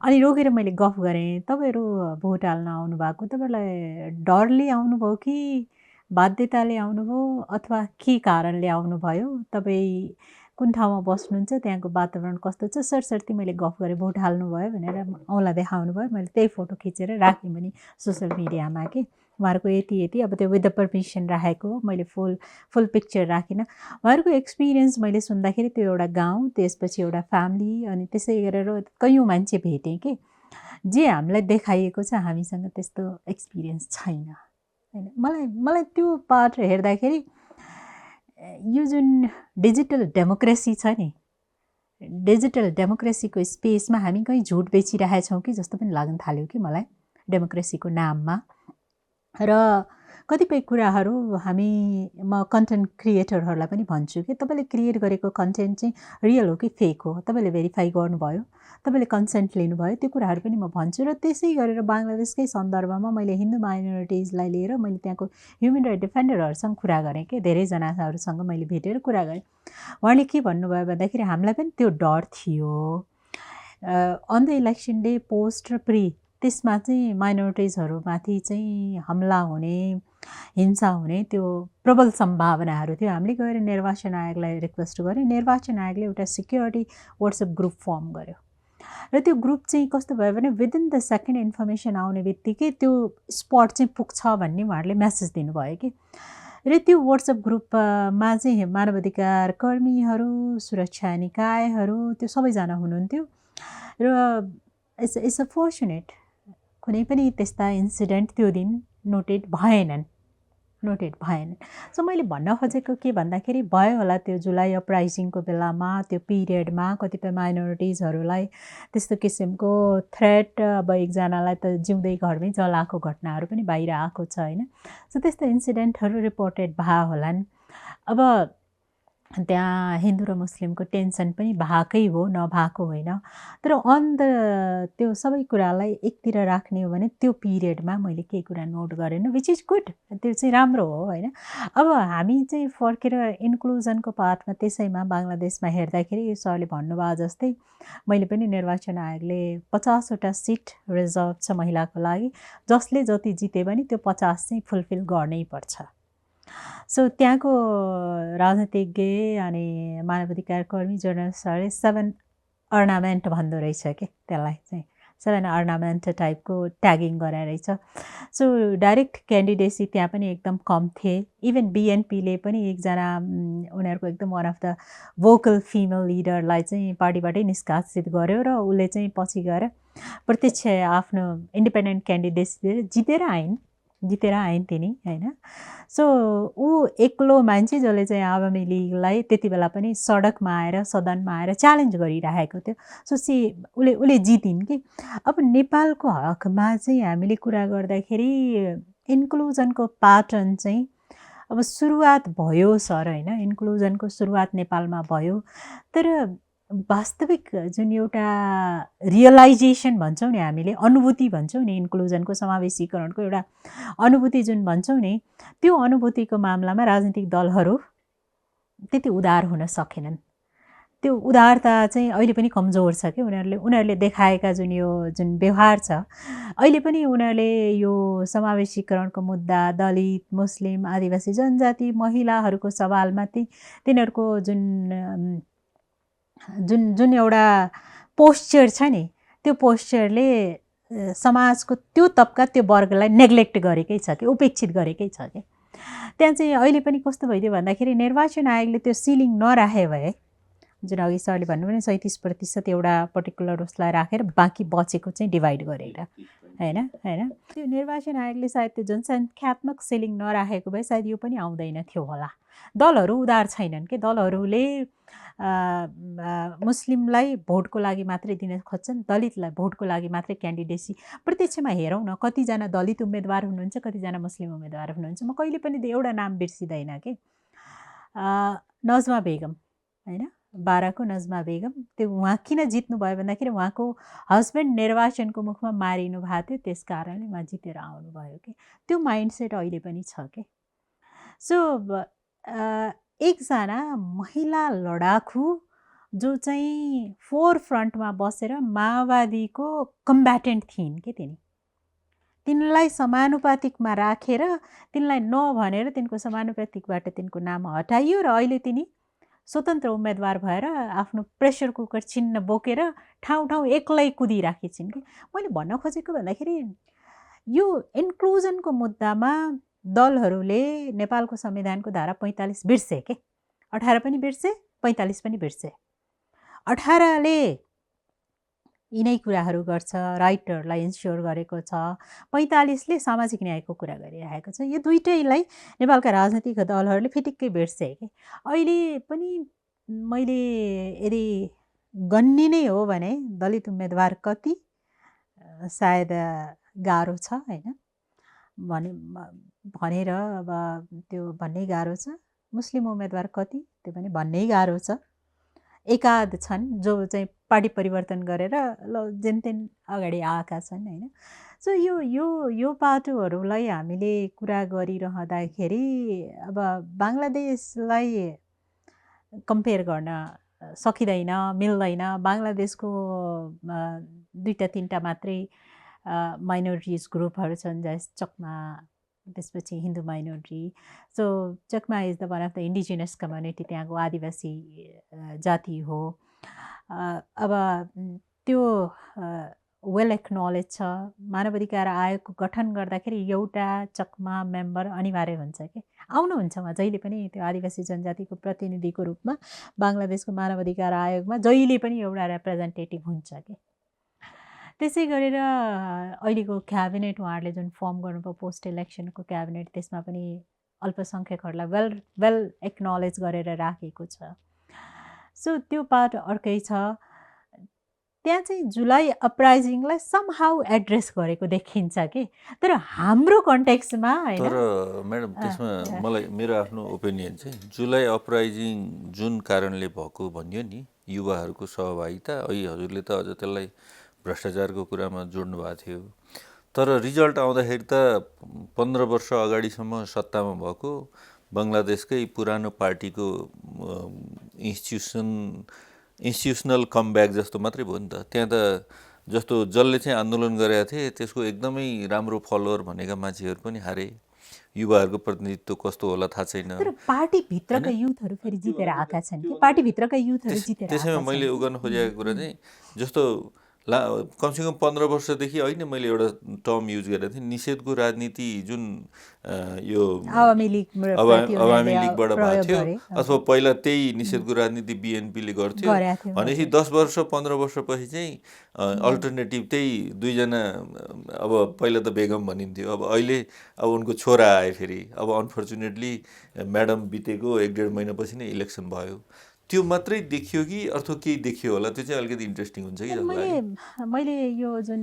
अनि रोकेर मैले गफ गरेँ, तपाईँहरू भोट हाल्न आउनुभएको तपाईँहरूलाई डरले आउनुभयो कि बाध्यताले आउनुभयो अथवा के कारणले आउनुभयो, तपाईँ कुन ठाउँमा बस्नुहुन्छ, त्यहाँको वातावरण कस्तो छ, सरसर्ती मैले गफ गरेँ। भोट हाल्नुभयो भनेर औँला देखाउनु भयो, मैले त्यही फोटो खिचेर राखेँ पनि सोसियल मिडियामा कि उहाँहरूको यति अब त्यो विथ द पर्मिसन राखेको हो, मैले फुल पिक्चर राखिनँ। उहाँहरूको एक्सपिरियन्स मैले सुन्दाखेरि त्यो एउटा गाउँ, त्यसपछि एउटा फ्यामिली, अनि त्यसै गरेर कयौँ मान्छे भेटेँ कि जे हामीलाई देखाइएको छ हामीसँग त्यस्तो एक्सपिरियन्स छैन होइन। मलाई त्यो पार्ट हेर्दाखेरि यो जुन डिजिटल डेमोक्रेसी छ नि, डिजिटल डेमोक्रेसीको स्पेसमा हामी कहीँ झुट बेचिरहेछौँ कि जस्तो पनि लाग्न थाल्यो कि मलाई डेमोक्रेसीको नाममा। र कतिपय कुराहरू म कन्टेन्ट क्रिएटरहरूलाई पनि भन्छु कि तपाईँले क्रिएट गरेको कन्टेन्ट चाहिँ रियल हो कि फेक हो, तपाईँले भेरिफाई गर्नुभयो, तपाईँले कन्सेन्ट लिनुभयो, त्यो कुराहरू पनि म भन्छु। र त्यसै गरेर बाङ्लादेशकै सन्दर्भमा मैले हिन्दू माइनोरिटिजलाई लिएर मैले त्यहाँको ह्युमन राइट डिफेन्डरहरूसँग कुरा गरेँ कि धेरैजनाहरूसँग मैले भेटेर कुरा गरेँ। उहाँले के भन्नुभयो भन्दाखेरि हामीलाई पनि त्यो डर थियो on the election day, post र प्री त्यसमा चाहिँ माइनोरिटिजहरूमाथि चाहिँ हमला हुने, हिंसा हुने त्यो प्रबल सम्भावनाहरू थियो। हामीले गएर निर्वाचन आयोगलाई रिक्वेस्ट गऱ्यो। निर्वाचन आयोगले एउटा सिक्योरिटी WhatsApp ग्रुप फर्म गर्यो र त्यो ग्रुप चाहिँ कस्तो भयो भने विदिन द सेकेन्ड इन्फर्मेसन आउने बित्तिकै त्यो स्पट चाहिँ पुग्छ भन्ने उहाँहरूले मेसेज दिनुभयो कि। र त्यो WhatsApp ग्रुपमा चाहिँ मानवाधिकार कर्मीहरू, सुरक्षा निकायहरू त्यो सबैजना हुनुहुन्थ्यो र इट्स अफोर्चुनेट कुनै पनि त्यस्ता इन्सिडेन्ट त्यो दिन नोटेड भएनन्। सो मैले भन्न खोजेको के भन्दाखेरि भयो होला त्यो जुलाई अपराइजिङको बेलामा त्यो पिरियडमा कतिपय माइनोरिटिजहरूलाई त्यस्तो किसिमको थ्रेट, अब एकजनालाई त जिउँदै घरमै जलाएको घटनाहरू पनि बाहिर आएको छ होइन। सो त्यस्तो इन्सिडेन्टहरू रिपोर्टेड भए होलान्। अब त्यहाँ हिन्दू र मुस्लिमको टेन्सन पनि भएकै हो, नभएको होइन। तर अन द त्यो सबै कुरालाई एकतिर राख्ने हो भने त्यो पिरियडमा मैले केही कुरा नोट गरेन, विच इज गुड, त्यो चाहिँ राम्रो हो होइन। अब हामी चाहिँ फर्केर इन्क्लुजनको पार्टमा त्यसैमा बङ्गलादेशमा हेर्दाखेरि सरले भन्नुभयो जस्तै मैले पनि निर्वाचन आयोगले 50वटा सिट रिजर्भ छ महिलाको लागि, जसले जति जिते पनि त्यो 50 चाहिँ फुलफिल गर्नै पर्छ। सो त्यहाँको राजनीतिज्ञ अनि मानवाधिकार कर्मी जर्नलिस्टहरूले 7 अर्नामेन्ट भन्दो रहेछ कि त्यसलाई चाहिँ 7 अर्नामेन्ट टाइपको ट्यागिङ गराएर रहेछ। सो डाइरेक्ट क्यान्डिडेसी त्यहाँ पनि एकदम कम थिए। इभन BNPले पनि एकजना उनीहरूको एकदम one of the vocal female लिडरलाई चाहिँ पार्टीबाटै निष्कासित गर्यो र उसले चाहिँ पछि गएर प्रत्यक्ष आफ्नो इन्डिपेन्डेन्ट क्यान्डिडेसी जितेर आइन् तिनी होइन। सो ऊ एक्लो मान्छे जसले चाहिँ आवामी लिगलाई त्यति बेला पनि सडकमा आएर सदनमा आएर च्यालेन्ज गरिरहेको थियो। सो उसले जितिन् कि। अब नेपालको हकमा चाहिँ हामीले कुरा गर्दाखेरि इन्क्लुजनको प्याटर्न चाहिँ अब सुरुवात भयो सर होइन, इन्क्लुजनको सुरुवात नेपालमा भयो। तर वास्तविक जुन एउटा रियलाइजेसन भन्छौँ नि हामीले, अनुभूति भन्छौँ नि, इन्क्लुजनको समावेशीकरणको एउटा अनुभूति जुन भन्छौँ नि, त्यो अनुभूतिको मामलामा राजनीतिक दलहरू त्यति उदार हुन सकेनन्। त्यो उदारता चाहिँ अहिले पनि कमजोर छ कि। उनीहरूले देखाएका जुन व्यवहार छ अहिले पनि उनीहरूले यो समावेशीकरणको मुद्दा, दलित, मुस्लिम, आदिवासी जनजाति, महिलाहरूको सवालमा तिनीहरूको जुन एउटा पोस्चर छ नि, त्यो पोस्चरले समाजको त्यो तबका त्यो वर्गलाई नेग्लेक्ट गरेकै छ कि, उपेक्षित गरेकै छ कि। त्यहाँ चाहिँ अहिले पनि कस्तो भइदियो भन्दाखेरि निर्वाचन आयोगले त्यो सिलिङ नराखे भए, जुन अघि सरले भन्नुभयो नि 37% एउटा पर्टिकुलर उसलाई राखेर बाँकी बचेको चाहिँ डिभाइड गरेर होइन, त्यो निर्वाचन आयोगले सायद त्यो जनसङ्ख्यात्मक सिलिङ नराखेको भए सायद यो पनि आउँदैन थियो होला। दलहरू उदार छैनन् कि। दलहरूले मुस्लिमलाई भोटको लागि मात्रै दिन खोज्छन्, दलितलाई भोटको लागि मात्रै क्यान्डिडेसी। प्रत्यक्षमा हेरौँ न, कतिजना दलित उम्मेदवार हुनुहुन्छ, कतिजना मुस्लिम उम्मेदवार हुनुहुन्छ। म कहिले पनि एउटा नाम बिर्सिँदैन कि, नजमा बेगम होइन, बाराको नजमा बेगम। त्यो उहाँ किन जित्नुभयो भन्दाखेरि उहाँको हस्बेन्ड निर्वाचनको मुखमा मारिनु भएको थियो, त्यस कारणले उहाँ जितेर आउनुभयो कि। त्यो माइन्डसेट अहिले पनि छ कि। सो एकजना महिला लडाकु जो चाहिँ फोर फ्रन्टमा बसेर माओवादीको कम्ब्याटेन्ट थिइन् कि तिनलाई समानुपातिकमा राखेर तिनलाई नभनेर तिनको समानुपातिकबाट तिनको नाम हटाइयो र अहिले तिनी स्वतन्त्र उम्मेदवार भएर आफ्नो प्रेसर कुकर चिन्ह बोकेर ठाउँ एक्लै कुदिराखेछिन् कि। मैले भन्न खोजेको भन्दाखेरि यो इन्क्लुजनको मुद्दामा दलहरूले नेपालको संविधानको धारा 45 बिर्से के। 18 पनि बिर्से, 45 पनि बिर्से। 18ले यिनै कुराहरू गर्छ, राइटहरूलाई इन्स्योर गरेको छ। 45ले सामाजिक न्यायको कुरा गरिरहेको छ। यो दुइटैलाई नेपालका राजनीतिक दलहरूले फिटिक्कै बिर्से कि। अहिले पनि मैले यदि गन्ने नै हो भने दलित उम्मेदवार कति सायद गाह्रो छ होइन भनेर अब त्यो भन्नै गाह्रो छ। मुस्लिम उम्मेदवार कति त्यो पनि भन्नै गाह्रो छ। एकाध छन् जो चाहिँ पार्टी परिवर्तन गरेर जेनतेन अगाडि आएका छन् होइन। सो यो पाटोहरूलाई हामीले कुरा गरिरहँदाखेरि अब बङ्गलादेशलाई कम्पेयर गर्न सकिँदैन, मिल्दैन। बङ्गलादेशको 2-3टा मात्रै माइनोरिटिज ग्रुपहरू छन्, जस चकमा, त्यसपछि Hindu minority. So Chakma is the one of the indigenous community, त्यहाँको आदिवासी जाति हो। अब त्यो वेल एक्नोलेज छ। मानव अधिकार आयोगको गठन गर्दाखेरि एउटा चकमा मेम्बर अनिवार्य हुन्छ कि आउनुहुन्छ उहाँ जहिले पनि, त्यो आदिवासी जनजातिको प्रतिनिधिको रूपमा बङ्गलादेशको मानव अधिकार आयोगमा जहिले पनि एउटा रिप्रेजेन्टेटिभ हुन्छ कि। त्यसै गरेर अहिलेको क्याबिनेट उहाँहरूले जुन फर्म गर्नुभयो पोस्ट इलेक्सनको क्याबिनेट, त्यसमा पनि अल्पसङ्ख्यकहरूलाई वेल एक्नोलेज गरेर राखेको छ। सो त्यो पार्ट अर्कै छ। त्यहाँ चाहिँ जुलाई अपराइजिङलाई समहाउ एड्रेस गरेको देखिन्छ कि, तर हाम्रो कन्टेक्स्टमा होइन। तर म्याडम त्यसमा मलाई मेरो आफ्नो ओपिनियन चाहिँ जुलाई अपराइजिङ जुन कारणले भएको भन्यो नि, युवाहरूको सहभागिता, अहिले हजुरले त अझ त्यसलाई भ्रष्टाचारको कुरामा जोड्नु भएको थियो। तर रिजल्ट आउँदाखेरि त 15 वर्ष अगाडिसम्म सत्तामा भएको बङ्गलादेशकै पुरानो पार्टीको इन्स्टिट्युसनल कमब्याक जस्तो मात्रै भयो नि त। त्यहाँ त जस्तो जसले चाहिँ आन्दोलन गरेका थिए त्यसको एकदमै राम्रो फलोवर भनेका मान्छेहरू पनि हारे। युवाहरूको प्रतिनिधित्व कस्तो होला थाहा छैन। तर पार्टीभित्रका युथहरू फेरि जितेर आएका छन् कि, पार्टीभित्रका युथहरू जितेर त्यसैमा मैले उ गर्न खोजेको कुरा चाहिँ जस्तो कमसेकम 15 वर्षदेखि होइन, मैले एउटा टर्म युज गरेको थिएँ, निषेधको राजनीति जुन यो आवामी लिगबाट भएको थियो, अथवा पहिला त्यही निषेधको राजनीति बिएनपीले गर्थ्यो भनेपछि 10 वर्ष 15 वर्षपछि चाहिँ अल्टरनेटिभ त्यही दुईजना, अब पहिला त बेगम भनिन्थ्यो, अब अहिले अब उनको छोरा आए फेरि। अब अनफर्चुनेटली म्याडम बितेको 1-1.5 महिनापछि नै इलेक्सन भयो। त्यो मात्रै देखियो कि अर्थो केही देखियो होला? त्यो चाहिँ अलिकति इन्ट्रेस्टिङ हुन्छ कि जस्तो लाग्यो। मैले यो जुन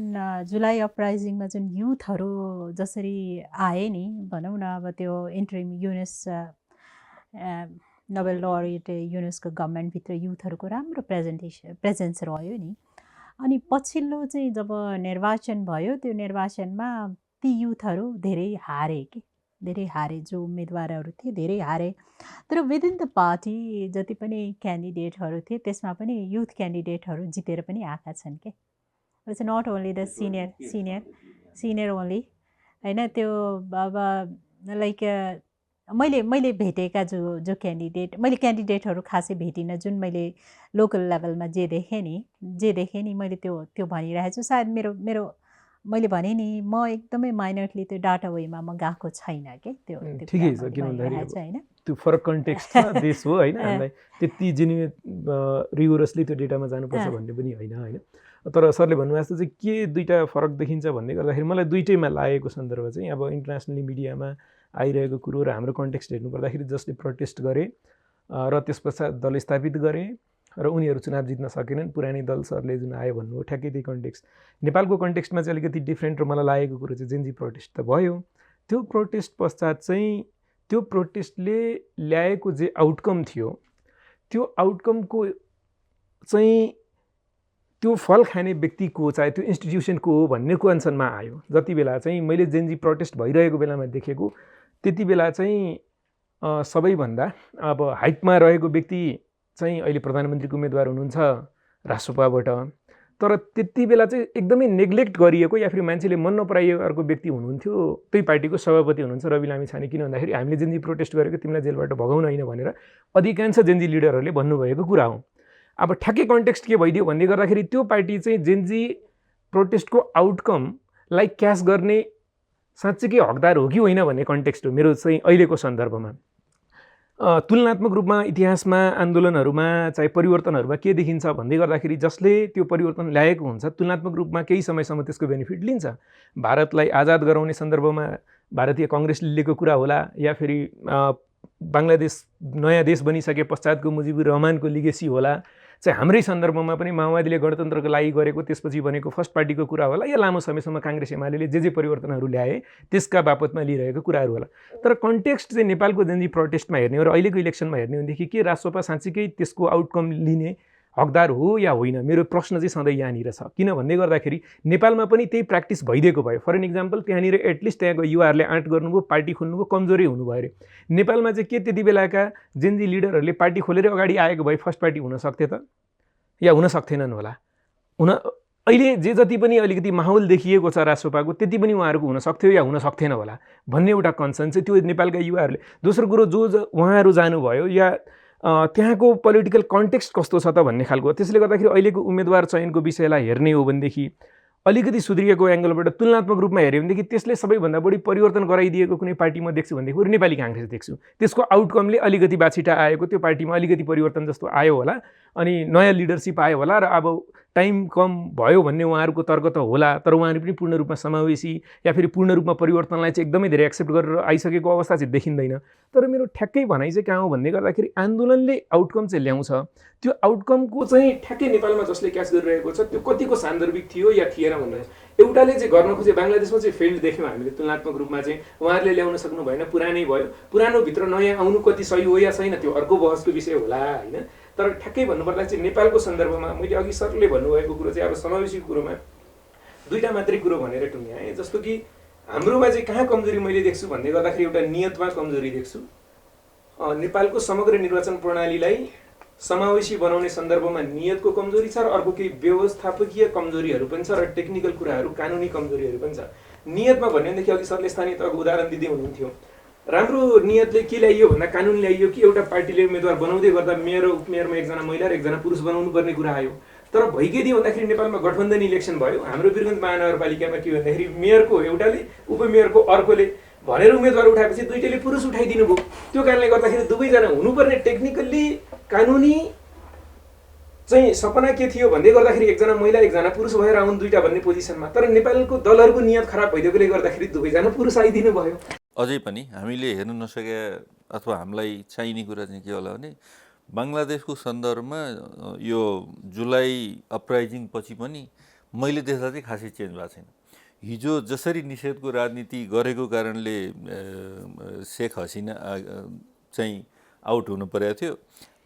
जुलाई अपराइजिङमा जुन युथहरू जसरी आए नि, भनौँ न, अब त्यो इन्ट्रिम युनेस नोबेल लरेट युनेसको गभर्मेन्टभित्र युथहरूको राम्रो प्रेजेन्स रह्यो नि। अनि पछिल्लो चाहिँ जब निर्वाचन भयो, त्यो निर्वाचनमा ती युथहरू धेरै हारे कि, धेरै हारे। जो उम्मेदवारहरू थिए धेरै हारे। तर विदिन द पार्टी जति पनि क्यान्डिडेटहरू थिए त्यसमा पनि युथ क्यान्डिडेटहरू जितेर पनि आएका छन् कि। It's not only the senior only होइन। त्यो अब लाइक मैले भेटेका जो क्यान्डिडेट, मैले क्यान्डिडेटहरू खासै भेटिनँ, जुन मैले लोकल लेभलमा जे देखेँ नि मैले त्यो भनिरहेको छु। सायद मेरो मैले भने नि, म एकदमै माइनरली त्यो डाटा वेमा म गएको छैन कि। त्यो ठिकै छ, किन भन्दाखेरि त्यो फरक कन्टेक्स्ट छ, देश हो होइन, हामीलाई त्यति जेन्युन रिगोरसली त्यो डेटामा जानुपर्छ भन्ने पनि होइन। तर सरले भन्नुभएको जस्तो चाहिँ के दुईवटा फरक देखिन्छ भन्दै गर्दाखेरि मलाई दुइटैमा लागेको सन्दर्भ चाहिँ अब इन्टरनेसनली मिडियामा आइरहेको कुरो र हाम्रो कन्टेक्स्ट हेर्नु पर्दाखेरि जसले प्रोटेस्ट गरे र त्यस पश्चात दल स्थापित गरे र उनीहरू चुनाव जित्न सकेनन्, पुरानै दल सरले जुन आयो भन्नुभयो, ठ्याक्कै त्यही कन्टेक्स्ट। नेपालको कन्टेक्स्टमा चाहिँ अलिकति डिफ्रेन्ट र मलाई लागेको कुरो चाहिँ जेनजी प्रोटेस्ट त भयो। त्यो प्रोटेस्ट पश्चात चाहिँ त्यो प्रोटेस्टले ल्याएको जे आउटकम थियो, त्यो आउटकमको चाहिँ त्यो फल खाने व्यक्ति को, चाहे त्यो इन्स्टिट्युसन को हो भन्ने क्वेसनमा आयो। जति बेला चाहिँ मैले जेनजी प्रोटेस्ट भइरहेको बेलामा देखेको, त्यति बेला चाहिँ सबैभन्दा अब हाइटमा रहेको व्यक्ति चाहिँ अहिले प्रधानमन्त्रीको उम्मेदवार हुनुहुन्छ राष्ट्रपाबाट, तर त्यति बेला चाहिँ एकदमै नेग्लेक्ट गरिएको या फेरि मान्छेले मन नपराइएको अर्को व्यक्ति हुनुहुन्थ्यो, त्यही पार्टीको सभापति हुनुहुन्छ रवि लामिछाने। किन भन्दाखेरि हामीले जेनजी प्रोटेस्ट गरेको तिमीलाई जेलबाट भगाउन होइन भनेर अधिकांश जेनजी लिडरहरूले भन्नुभएको कुरा हो। अब ठ्याक्कै कन्टेक्स्ट के भइदियो भन्दै गर्दाखेरि त्यो पार्टी चाहिँ जेनजी प्रोटेस्टको आउटकमलाई क्यास गर्ने साँच्चीकै हकदार हो कि होइन भन्ने कन्टेक्स्ट हो मेरो चाहिँ अहिलेको सन्दर्भमा। तुलनात्मक रूपमा इतिहासमा आन्दोलनहरूमा चाहे परिवर्तनहरूमा के देखिन्छ भन्दै गर्दाखेरि जसले त्यो परिवर्तन ल्याएको हुन्छ तुलनात्मक रूपमा केही समयसम्म त्यसको बेनिफिट लिन्छ। भारतलाई आजाद गराउने सन्दर्भमा भारतीय काङ्ग्रेसले लिएको कुरा होला, या फेरि बङ्गलादेश नयाँ देश बनिसके पश्चातको मुजिबुर रहमानको लिगेसी होला, चाहिँ हाम्रै सन्दर्भमा पनि माओवादीले गणतन्त्रको लागि गरेको त्यसपछि बनेको फर्स्ट पार्टीको कुरा होला, या लामो समयसम्म काङ्ग्रेस एमाले जे परिवर्तनहरू ल्याए त्यसका बापतमा लिइरहेको कुराहरू होला। तर कन्टेक्स्ट चाहिँ नेपालको जेनजी प्रोटेस्टमा हेर्ने हो र अहिलेको इलेक्सनमा हेर्ने हो भनेदेखि के राष्ट्रपा साँच्चीकै त्यसको आउटकम लिने हकदार हो या होइन, मेरो प्रश्न चाहिँ सधैँ यहाँनिर छ। किन भन्दै गर्दाखेरि नेपालमा पनि त्यही प्र्याक्टिस भइदिएको भयो। फर एन इक्जाम्पल त्यहाँनिर एटलिस्ट त्यहाँको युवाहरूले आँट गर्नुभयो, पार्टी खोल्नुभयो, कमजोरी हुनुभयो अरे। नेपालमा चाहिँ के त्यति बेलाका जेनजी लिडरहरूले पार्टी खोलेर अगाडि आएको भए फर्स्ट पार्टी हुन सक्थे त, या हुन सक्थेनन् होला? अहिले जे जति पनि अलिकति माहौल देखिएको छ राजसभाको त्यति पनि उहाँहरूको हुन सक्थ्यो या हुन सक्थेन होला भन्ने एउटा कन्सर्न चाहिँ त्यो नेपालका युवाहरूले। दोस्रो कुरो उहाँहरू जानुभयो या त्यहाँको पोलिटिकल कन्टेक्स्ट कस्तो छ त भन्ने खालको। त्यसले गर्दाखेरि अहिलेको उम्मेदवार चयनको विषयलाई हेर्ने हो भनेदेखि अलिकति सुध्रिएको एङ्गलबाट तुलनात्मक रूपमा हेऱ्यो भनेदेखि त्यसले सबैभन्दा बढी परिवर्तन गराइदिएको कुनै पार्टी म देख्छु भनेदेखि बरु नेपाली काङ्ग्रेस देख्छु। त्यसको आउटकमले अलिकति बाछिटा आएको, त्यो पार्टीमा अलिकति परिवर्तन जस्तो आयो होला, अनि नयाँ लिडरसिप आयो होला र अब टाइम कम भयो भन्ने उहाँहरूको तर्क त होला, तर उहाँहरू पनि पूर्ण रूपमा समावेशी या फेरि पूर्ण रूपमा परिवर्तनलाई चाहिँ एकदमै धेरै एक्सेप्ट गरेर आइसकेको अवस्था चाहिँ देखिँदैन। तर मेरो ठ्याक्कै भनाइ चाहिँ कहाँ हो भन्ने गर्दाखेरि आन्दोलनले आउटकम चाहिँ ल्याउँछ, त्यो आउटकमको चाहिँ ठ्याक्कै नेपालमा जसले क्याच गरिरहेको छ त्यो कतिको सान्दर्भिक थियो या थिएन भनेर एउटाले चाहिँ गर्न खोजे। बङ्गलादेशमा चाहिँ फेल्ड देख्यौँ हामीले तुलनात्मक रूपमा चाहिँ, उहाँहरूले ल्याउन सक्नु भएन, पुरानै भयो, पुरानोभित्र नयाँ आउनु कति सही हो या छैन त्यो अर्को बहसको विषय होला होइन। तर ठ्याक्कै भन्नुपर्दा चाहिँ नेपालको सन्दर्भमा मैले अघि सरले भन्नुभएको कुरो चाहिँ अब समावेशीको कुरोमा दुईवटा मात्रै कुरो भनेर टुङ्ग्याएँ। जस्तो कि हाम्रोमा चाहिँ कहाँ कमजोरी मैले देख्छु भन्ने गर्दाखेरि एउटा नियतमा कमजोरी देख्छु। नेपालको समग्र निर्वाचन प्रणालीलाई समावेशी बनाउने सन्दर्भमा नियतको कमजोरी छ र अर्को केही व्यवस्थापकीय कमजोरीहरू पनि छ र टेक्निकल कुराहरू, कानुनी कमजोरीहरू पनि छ। नियतमा भन्यो भनेदेखि अघि सरले स्थानीय तहको उदाहरण दिँदै हुनुहुन्थ्यो, राम्रो नियतले के ल्याइयो भन्दा कानुन ल्याइयो कि एउटा पार्टीले उम्मेदवार बनाउँदै गर्दा मेयर र उपमेयरमा एकजना महिला र एकजना पुरुष बनाउनु पर्ने कुरा आयो। तर भइगयो भन्दाखेरि नेपालमा गठबन्धन इलेक्सन भयो। हाम्रो वीरगञ्ज महानगरपालिकामा के भन्दाखेरि मेयरको एउटाले उपमेयरको अर्कोले भनेर उम्मेदवार उठाएपछि दुईटैले पुरुष उठाइदिनु भयो। त्यो कारणले गर्दाखेरि दुवैजना हुनुपर्ने टेक्निकल्ली कानुनी चाहिँ सपना के थियो भन्दै गर्दाखेरि एकजना महिला एकजना पुरुष भएर आउनु दुईटा भन्ने पोजिसनमा। तर नेपालको दलहरूको नियत खराब भइदिएकोले गर्दाखेरि दुवैजना पुरुष आइदिनु भयो। अझै पनि हामीले हेर्न नसके अथवा हामीलाई चाहिने कुरा चाहिँ के होला भने बङ्गलादेशको सन्दर्भमा यो जुलाई अपराइजिङ पछि पनि मैले देख्दा चाहिँ खासै चेन्ज भएको छैन। हिजो जसरी निषेधको राजनीति गरेको कारणले शेख हसिना चाहिँ आउट हुनु परेको थियो,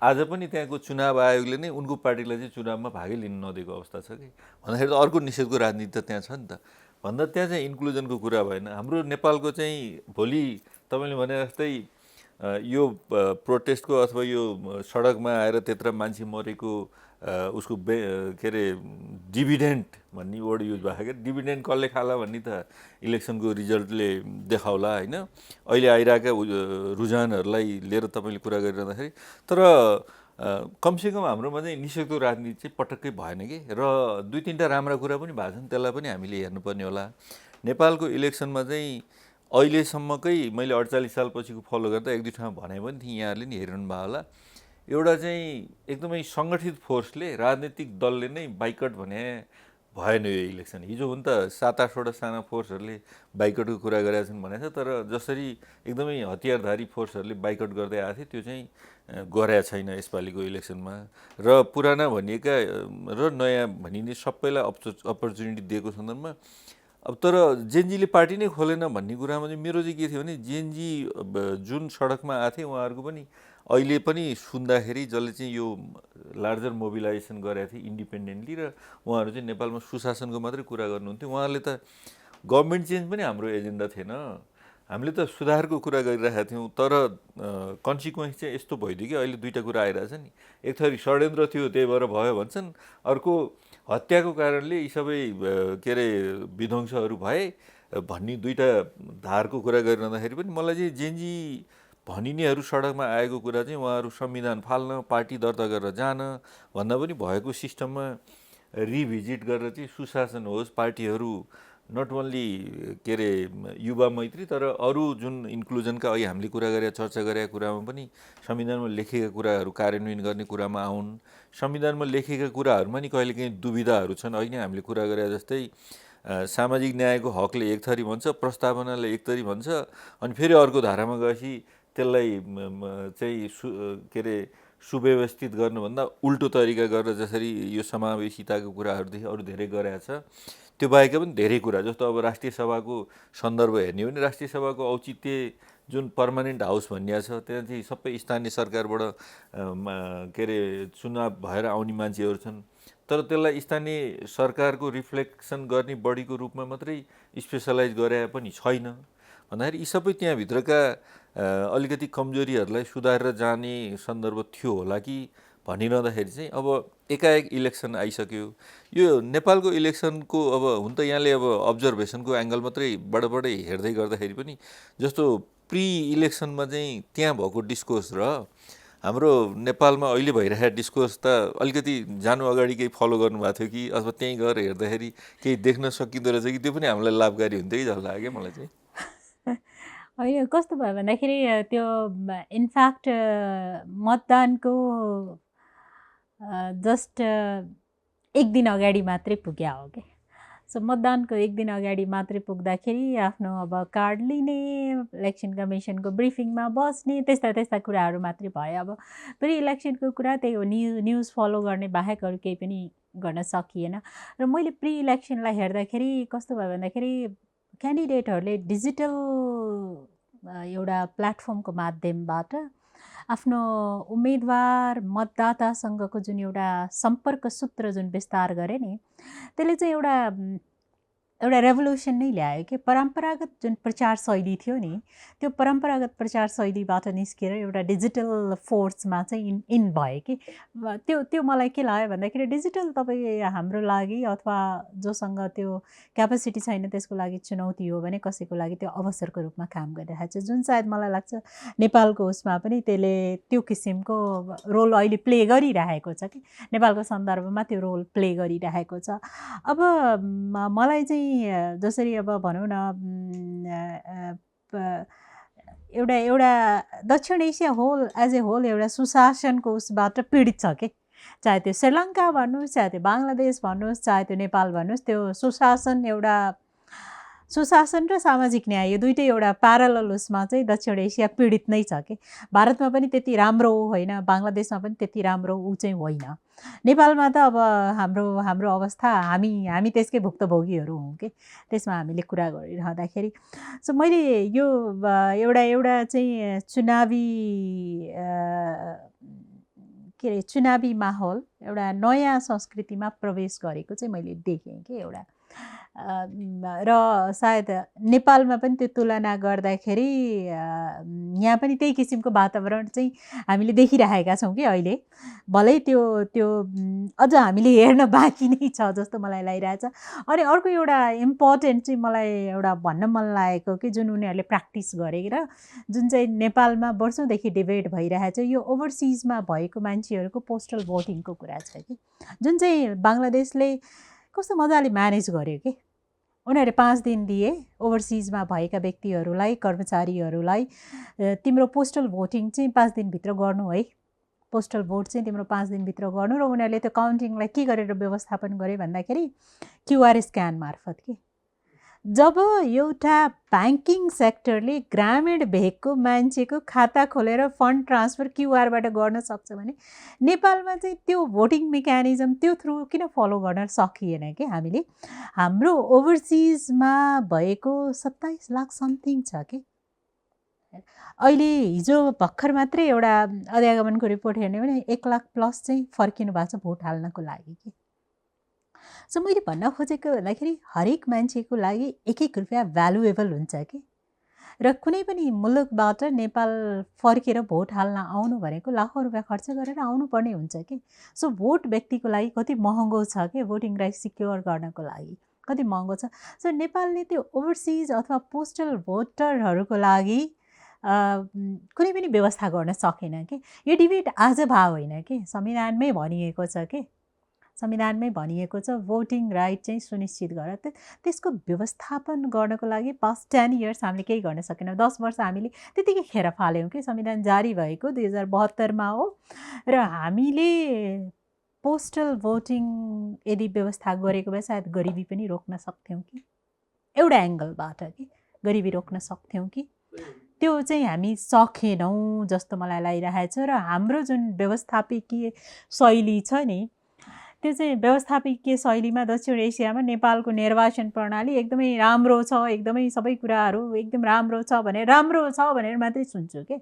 आज पनि त्यहाँको चुनाव आयोगले नै उनको पार्टीलाई चाहिँ चुनावमा भागै लिन नदिएको अवस्था छ कि भन्दाखेरि त अर्को निषेधको राजनीति त त्यहाँ छ नि त। भन्दा त्यहाँ चाहिँ इन्क्लुजनको कुरा भएन। हाम्रो नेपालको चाहिँ भोलि तपाईँले भने जस्तै यो प्रोटेस्टको अथवा यो सडकमा आएर त्यत्र मान्छे मरेको उसको के अरे डिभिडेन्ट भन्ने वर्ड युज भएको क्या, डिभिडेन्ट कसले खाला भन्ने त इलेक्सनको रिजल्टले देखाउला होइन। अहिले आइरहेका रुझानहरूलाई लिएर तपाईँले कुरा गरिरहँदाखेरि तर कमसेकम हाम्रोमा चाहिँ निषेधको राजनीति चाहिँ पटक्कै भएन कि, र दुई तिनवटा राम्रा कुरा पनि भएको छन्, त्यसलाई पनि हामीले हेर्नुपर्ने होला। नेपालको इलेक्सनमा चाहिँ अहिलेसम्मकै मैले 48 साल पछिको फलो गर्दा एक दुई ठाउँ भने पनि थिएँ, यहाँहरूले नि हेरिरहनु भयो होला। एउटा चाहिँ एकदमै सङ्गठित फोर्सले, राजनीतिक दलले नै बाइकट भने भएन यो इलेक्सन। हिजो हुन त 7-8वटा साना फोर्सहरूले बाइकटको कुरा गरेका छन् भनेको छ, तर जसरी एकदमै हतियारधारी फोर्सहरूले बाइकट गर्दै आएको थियो त्यो चाहिँ गरेका छैन यसपालिको इलेक्सनमा। र पुराना भनिएका र नयाँ भनिने सबैलाई अपर्च्युनिटी दिएको सन्दर्भमा अब तर जेएनजीले पार्टी नै खोलेन भन्ने कुरामा चाहिँ मेरो चाहिँ के थियो भने जेएनजी जुन सडकमा आएको थियो उहाँहरूको पनि अहिले पनि सुन्दाखेरि जसले चाहिँ यो लार्जर मोबिलाइजेसन गरेको थियो इन्डिपेन्डेन्टली, र उहाँहरू चाहिँ नेपालमा सुशासनको मात्रै कुरा गर्नुहुन्थ्यो। उहाँहरूले त गभर्मेन्ट चेन्ज पनि हाम्रो एजेन्डा थिएन, हामीले त सुधारको कुरा गरिरहेका थियौँ। तर कन्सिक्वेन्स चाहिँ यस्तो भइदियो कि अहिले दुईवटा कुरा आइरहेछ नि, एक थरी षड्यन्त्र थियो त्यही भएर भयो भन्छन्, अर्को हत्याको कारणले यी सबै के अरे विध्वंसहरू भए भन्ने दुईवटा धारको कुरा गरिरहँदाखेरि पनि मलाई चाहिँ जेएनजी भनिनेहरू सडकमा आएको कुरा चाहिँ उहाँहरू संविधान फाल्न, पार्टी दर्ता गरेर जान भन्दा पनि भएको सिस्टममा रिभिजिट गरेर चाहिँ सुशासन होस्, पार्टीहरू नट ओन्ली के अरे युवा मैत्री तर अरू जुन इन्क्लुजनका अघि हामीले कुरा गरेर चर्चा गरेका कुरामा पनि संविधानमा लेखेका कुराहरू कार्यान्वयन गर्ने कुरामा आउन्। संविधानमा लेखेका कुराहरूमा नि कहिलेकाहीँ दुविधाहरू छन्। अघि नै हामीले कुरा गरे जस्तै सामाजिक न्यायको हकले एक थरी भन्छ, प्रस्तावनाले एक थरी भन्छ, अनि फेरि अर्को धारामा गएपछि त्यसलाई चाहिँ के अरे सुव्यवस्थित गर्नुभन्दा उल्टो तरिका गरेर जसरी यो समावेशिताको कुराहरूदेखि अरू धेरै गरेको छ त्यो बाहेक पनि धेरै कुरा, जस्तो अब राष्ट्रिय सभाको सन्दर्भ हेर्ने हो भने राष्ट्रिय सभाको औचित्य जुन पर्मानेन्ट हाउस भनिएको छ त्यहाँ चाहिँ सबै स्थानीय सरकारबाट के अरे चुनाव भएर आउने मान्छेहरू छन्, तर त्यसलाई स्थानीय सरकारको रिफ्लेक्सन गर्ने बडीको रूपमा मात्रै स्पेसलाइज गरे पनि छैन भन्दाखेरि यी सबै त्यहाँभित्रका अलिकति कमजोरीहरूलाई सुधारेर जाने सन्दर्भ थियो होला कि भनिरहँदाखेरि चाहिँ अब एकाएक इलेक्सन आइसक्यो। यो नेपालको इलेक्सनको अब हुन त यहाँले अब अब्जर्भेसनको एङ्गल मात्रै बडै हेर्दै गर्दाखेरि पनि जस्तो प्री इलेक्सनमा चाहिँ त्यहाँ भएको डिस्कोर्स र हाम्रो नेपालमा अहिले भइरहेको डिस्कोर्स त अलिकति जानु अगाडि केही फलो गर्नुभएको थियो कि अथवा त्यहीँ गएर हेर्दाखेरि केही देख्न सकिँदो रहेछ कि त्यो पनि हामीलाई लाभकारी हुन्थ्यो कि जस्तो लाग्यो मलाई चाहिँ। होइन कस्तो भयो भन्दाखेरि त्यो इनफ्याक्ट मतदानको जस्ट एक दिन अगाडि मात्रै पुग्या हो कि। सो मतदानको एक दिन अगाडि मात्रै पुग्दाखेरि आफ्नो अब कार्ड लिने, इलेक्सन कमिसनको ब्रिफिङमा बस्ने, त्यस्ता कुराहरू मात्रै भयो। अब फेरि इलेक्सनको कुरा त्यही हो, न्युज फलो गर्ने बाहेक अरू केही पनि गर्न सकिएन। र मैले प्री इलेक्सनलाई हेर्दाखेरि कस्तो भयो भन्दाखेरि क्यान्डिडेटहरूले डिजिटल एउटा प्लेटफर्मको माध्यमबाट आफ्नो उम्मेदवार मतदातासँगको जुन एउटा सम्पर्क सूत्र जुन विस्तार गरे नि, त्यसले चाहिँ एउटा रेभोल्युसन नै ल्यायो कि। परम्परागत जुन प्रचार शैली थियो नि, त्यो परम्परागत प्रचार शैलीबाट निस्केर एउटा डिजिटल फोर्समा चाहिँ इन भयो कि। त्यो मलाई के लाग्यो भन्दाखेरि डिजिटल तपाईँ हाम्रो लागि अथवा जोसँग त्यो क्यापेसिटी छैन त्यसको लागि चुनौती हो भने कसैको लागि त्यो अवसरको रूपमा काम गरिरहेको छ, जुन सायद मलाई लाग्छ नेपालको उसमा पनि त्यसले त्यो किसिमको रोल अहिले प्ले गरिरहेको छ कि। नेपालको सन्दर्भमा त्यो रोल प्ले गरिरहेको छ। अब मलाई चाहिँ जसरी अब भनौँ न एउटा दक्षिण Asia whole as a whole एउटा सुशासनको उसबाट पीडित छ कि। चाहे त्यो श्रीलङ्का भन्नुहोस्, चाहे त्यो बङ्गलादेश भन्नुहोस्, चाहे त्यो नेपाल भन्नुहोस्, त्यो सुशासन र सामाजिक न्याय यो दुइटै एउटा प्यारलल उसमा चाहिँ दक्षिण एसिया पीडित नै छ कि। भारतमा पनि त्यति राम्रो होइन, बङ्गलादेशमा पनि त्यति राम्रो ऊ चाहिँ होइन। नेपालमा त अब हाम्रो अवस्था हामी त्यसकै भुक्तभोगीहरू हौँ कि। त्यसमा हामीले कुरा गरिरहँदाखेरि सो मैले यो एउटा चाहिँ चुनावी माहौल, एउटा नयाँ संस्कृतिमा प्रवेश गरेको चाहिँ मैले देखेँ कि एउटा। र सायद नेपालमा पनि त्यो तुलना गर्दाखेरि यहाँ पनि त्यही किसिमको वातावरण चाहिँ हामीले देखिरहेका छौँ कि अहिले। भलै त्यो अझ हामीले हेर्न बाँकी नै छ जस्तो मलाई लागिरहेछ। अनि अर्को एउटा इम्पोर्टेन्ट चाहिँ मलाई एउटा भन्न मन लागेको कि जुन उनीहरूले प्र्याक्टिस गरेर जुन चाहिँ नेपालमा वर्षौँदेखि डिबेट भइरहेछ, यो ओभरसिजमा भएको मान्छेहरूको पोस्टल भोटिङको कुरा छ कि। जुन चाहिँ बङ्गलादेशले कस्तो मजाले म्यानेज गर्यो कि। उनीहरूले 5 दिन दिए ओभरसिजमा भएका व्यक्तिहरूलाई, कर्मचारीहरूलाई, तिम्रो पोस्टल भोटिङ चाहिँ 5 दिनभित्र गर्नु है, पोस्टल भोट चाहिँ तिम्रो 5 दिनभित्र गर्नु। र उनीहरूले त्यो काउन्टिङलाई के गरेर व्यवस्थापन गरे भन्दाखेरि क्युआर स्क्यान मार्फत कि। जब एउटा ब्याङ्किङ सेक्टरले ग्रामीण भेगको मान्छेको खाता खोलेर फन्ड ट्रान्सफर क्युआरबाट गर्न सक्छ भने नेपालमा चाहिँ त्यो भोटिङ मेकानिजम त्यो थ्रु किन फलो गर्न सकिएन कि। हामीले हाम्रो ओभरसिजमा भएको 27 लाख समथिङ छ कि। अहिले हिजो भर्खर मात्रै एउटा अध्यागमनको रिपोर्ट हेर्ने भने 1 लाख प्लस चाहिँ फर्किनु भएको छ भोट हाल्नको लागि कि। सो मैले भन्न खोजेको भन्दाखेरि हरेक मान्छेको लागि 1-1 रुपियाँ भ्यालुएबल हुन्छ कि। र कुनै पनि मुलुकबाट नेपाल फर्केर भोट हाल्न आउनु भनेको लाखौँ रुपियाँ खर्च गरेर आउनुपर्ने हुन्छ कि। सो भोट व्यक्तिको लागि कति महँगो छ कि, भोटिङ राइट सिक्योर गर्नको लागि कति महँगो छ। सो नेपालले त्यो ओभरसिज अथवा पोस्टल भोटरहरूको लागि कुनै पनि व्यवस्था गर्न सकेन कि। यो डिबेट आज भए होइन कि, संविधानमै भनिएको छ कि। संविधानमै भनिएको छ भोटिङ राइट चाहिँ सुनिश्चित गर। त्यसको व्यवस्थापन गर्नको लागि पास्ट 10 इयर्स हामीले केही गर्न सकेनौँ। 10 वर्ष हामीले त्यतिकै खेर फाल्यौँ कि। संविधान जारी भएको 2072मा हो र हामीले पोस्टल भोटिङ यदि व्यवस्था गरेको भए सायद गरिबी पनि रोक्न सक्थ्यौँ कि। एउटा एङ्गलबाट कि गरिबी रोक्न सक्थ्यौँ कि। त्यो चाहिँ हामी सकेनौँ जस्तो मलाई लागिरहेछ। र हाम्रो जुन व्यवस्थापकीय शैली छ नि, त्यो चाहिँ व्यवस्थापकीय शैलीमा दक्षिण एसियामा नेपालको निर्वाचन प्रणाली एकदमै राम्रो छ, एकदमै सबै कुराहरू एकदम राम्रो छ भनेर मात्रै सुन्छु के।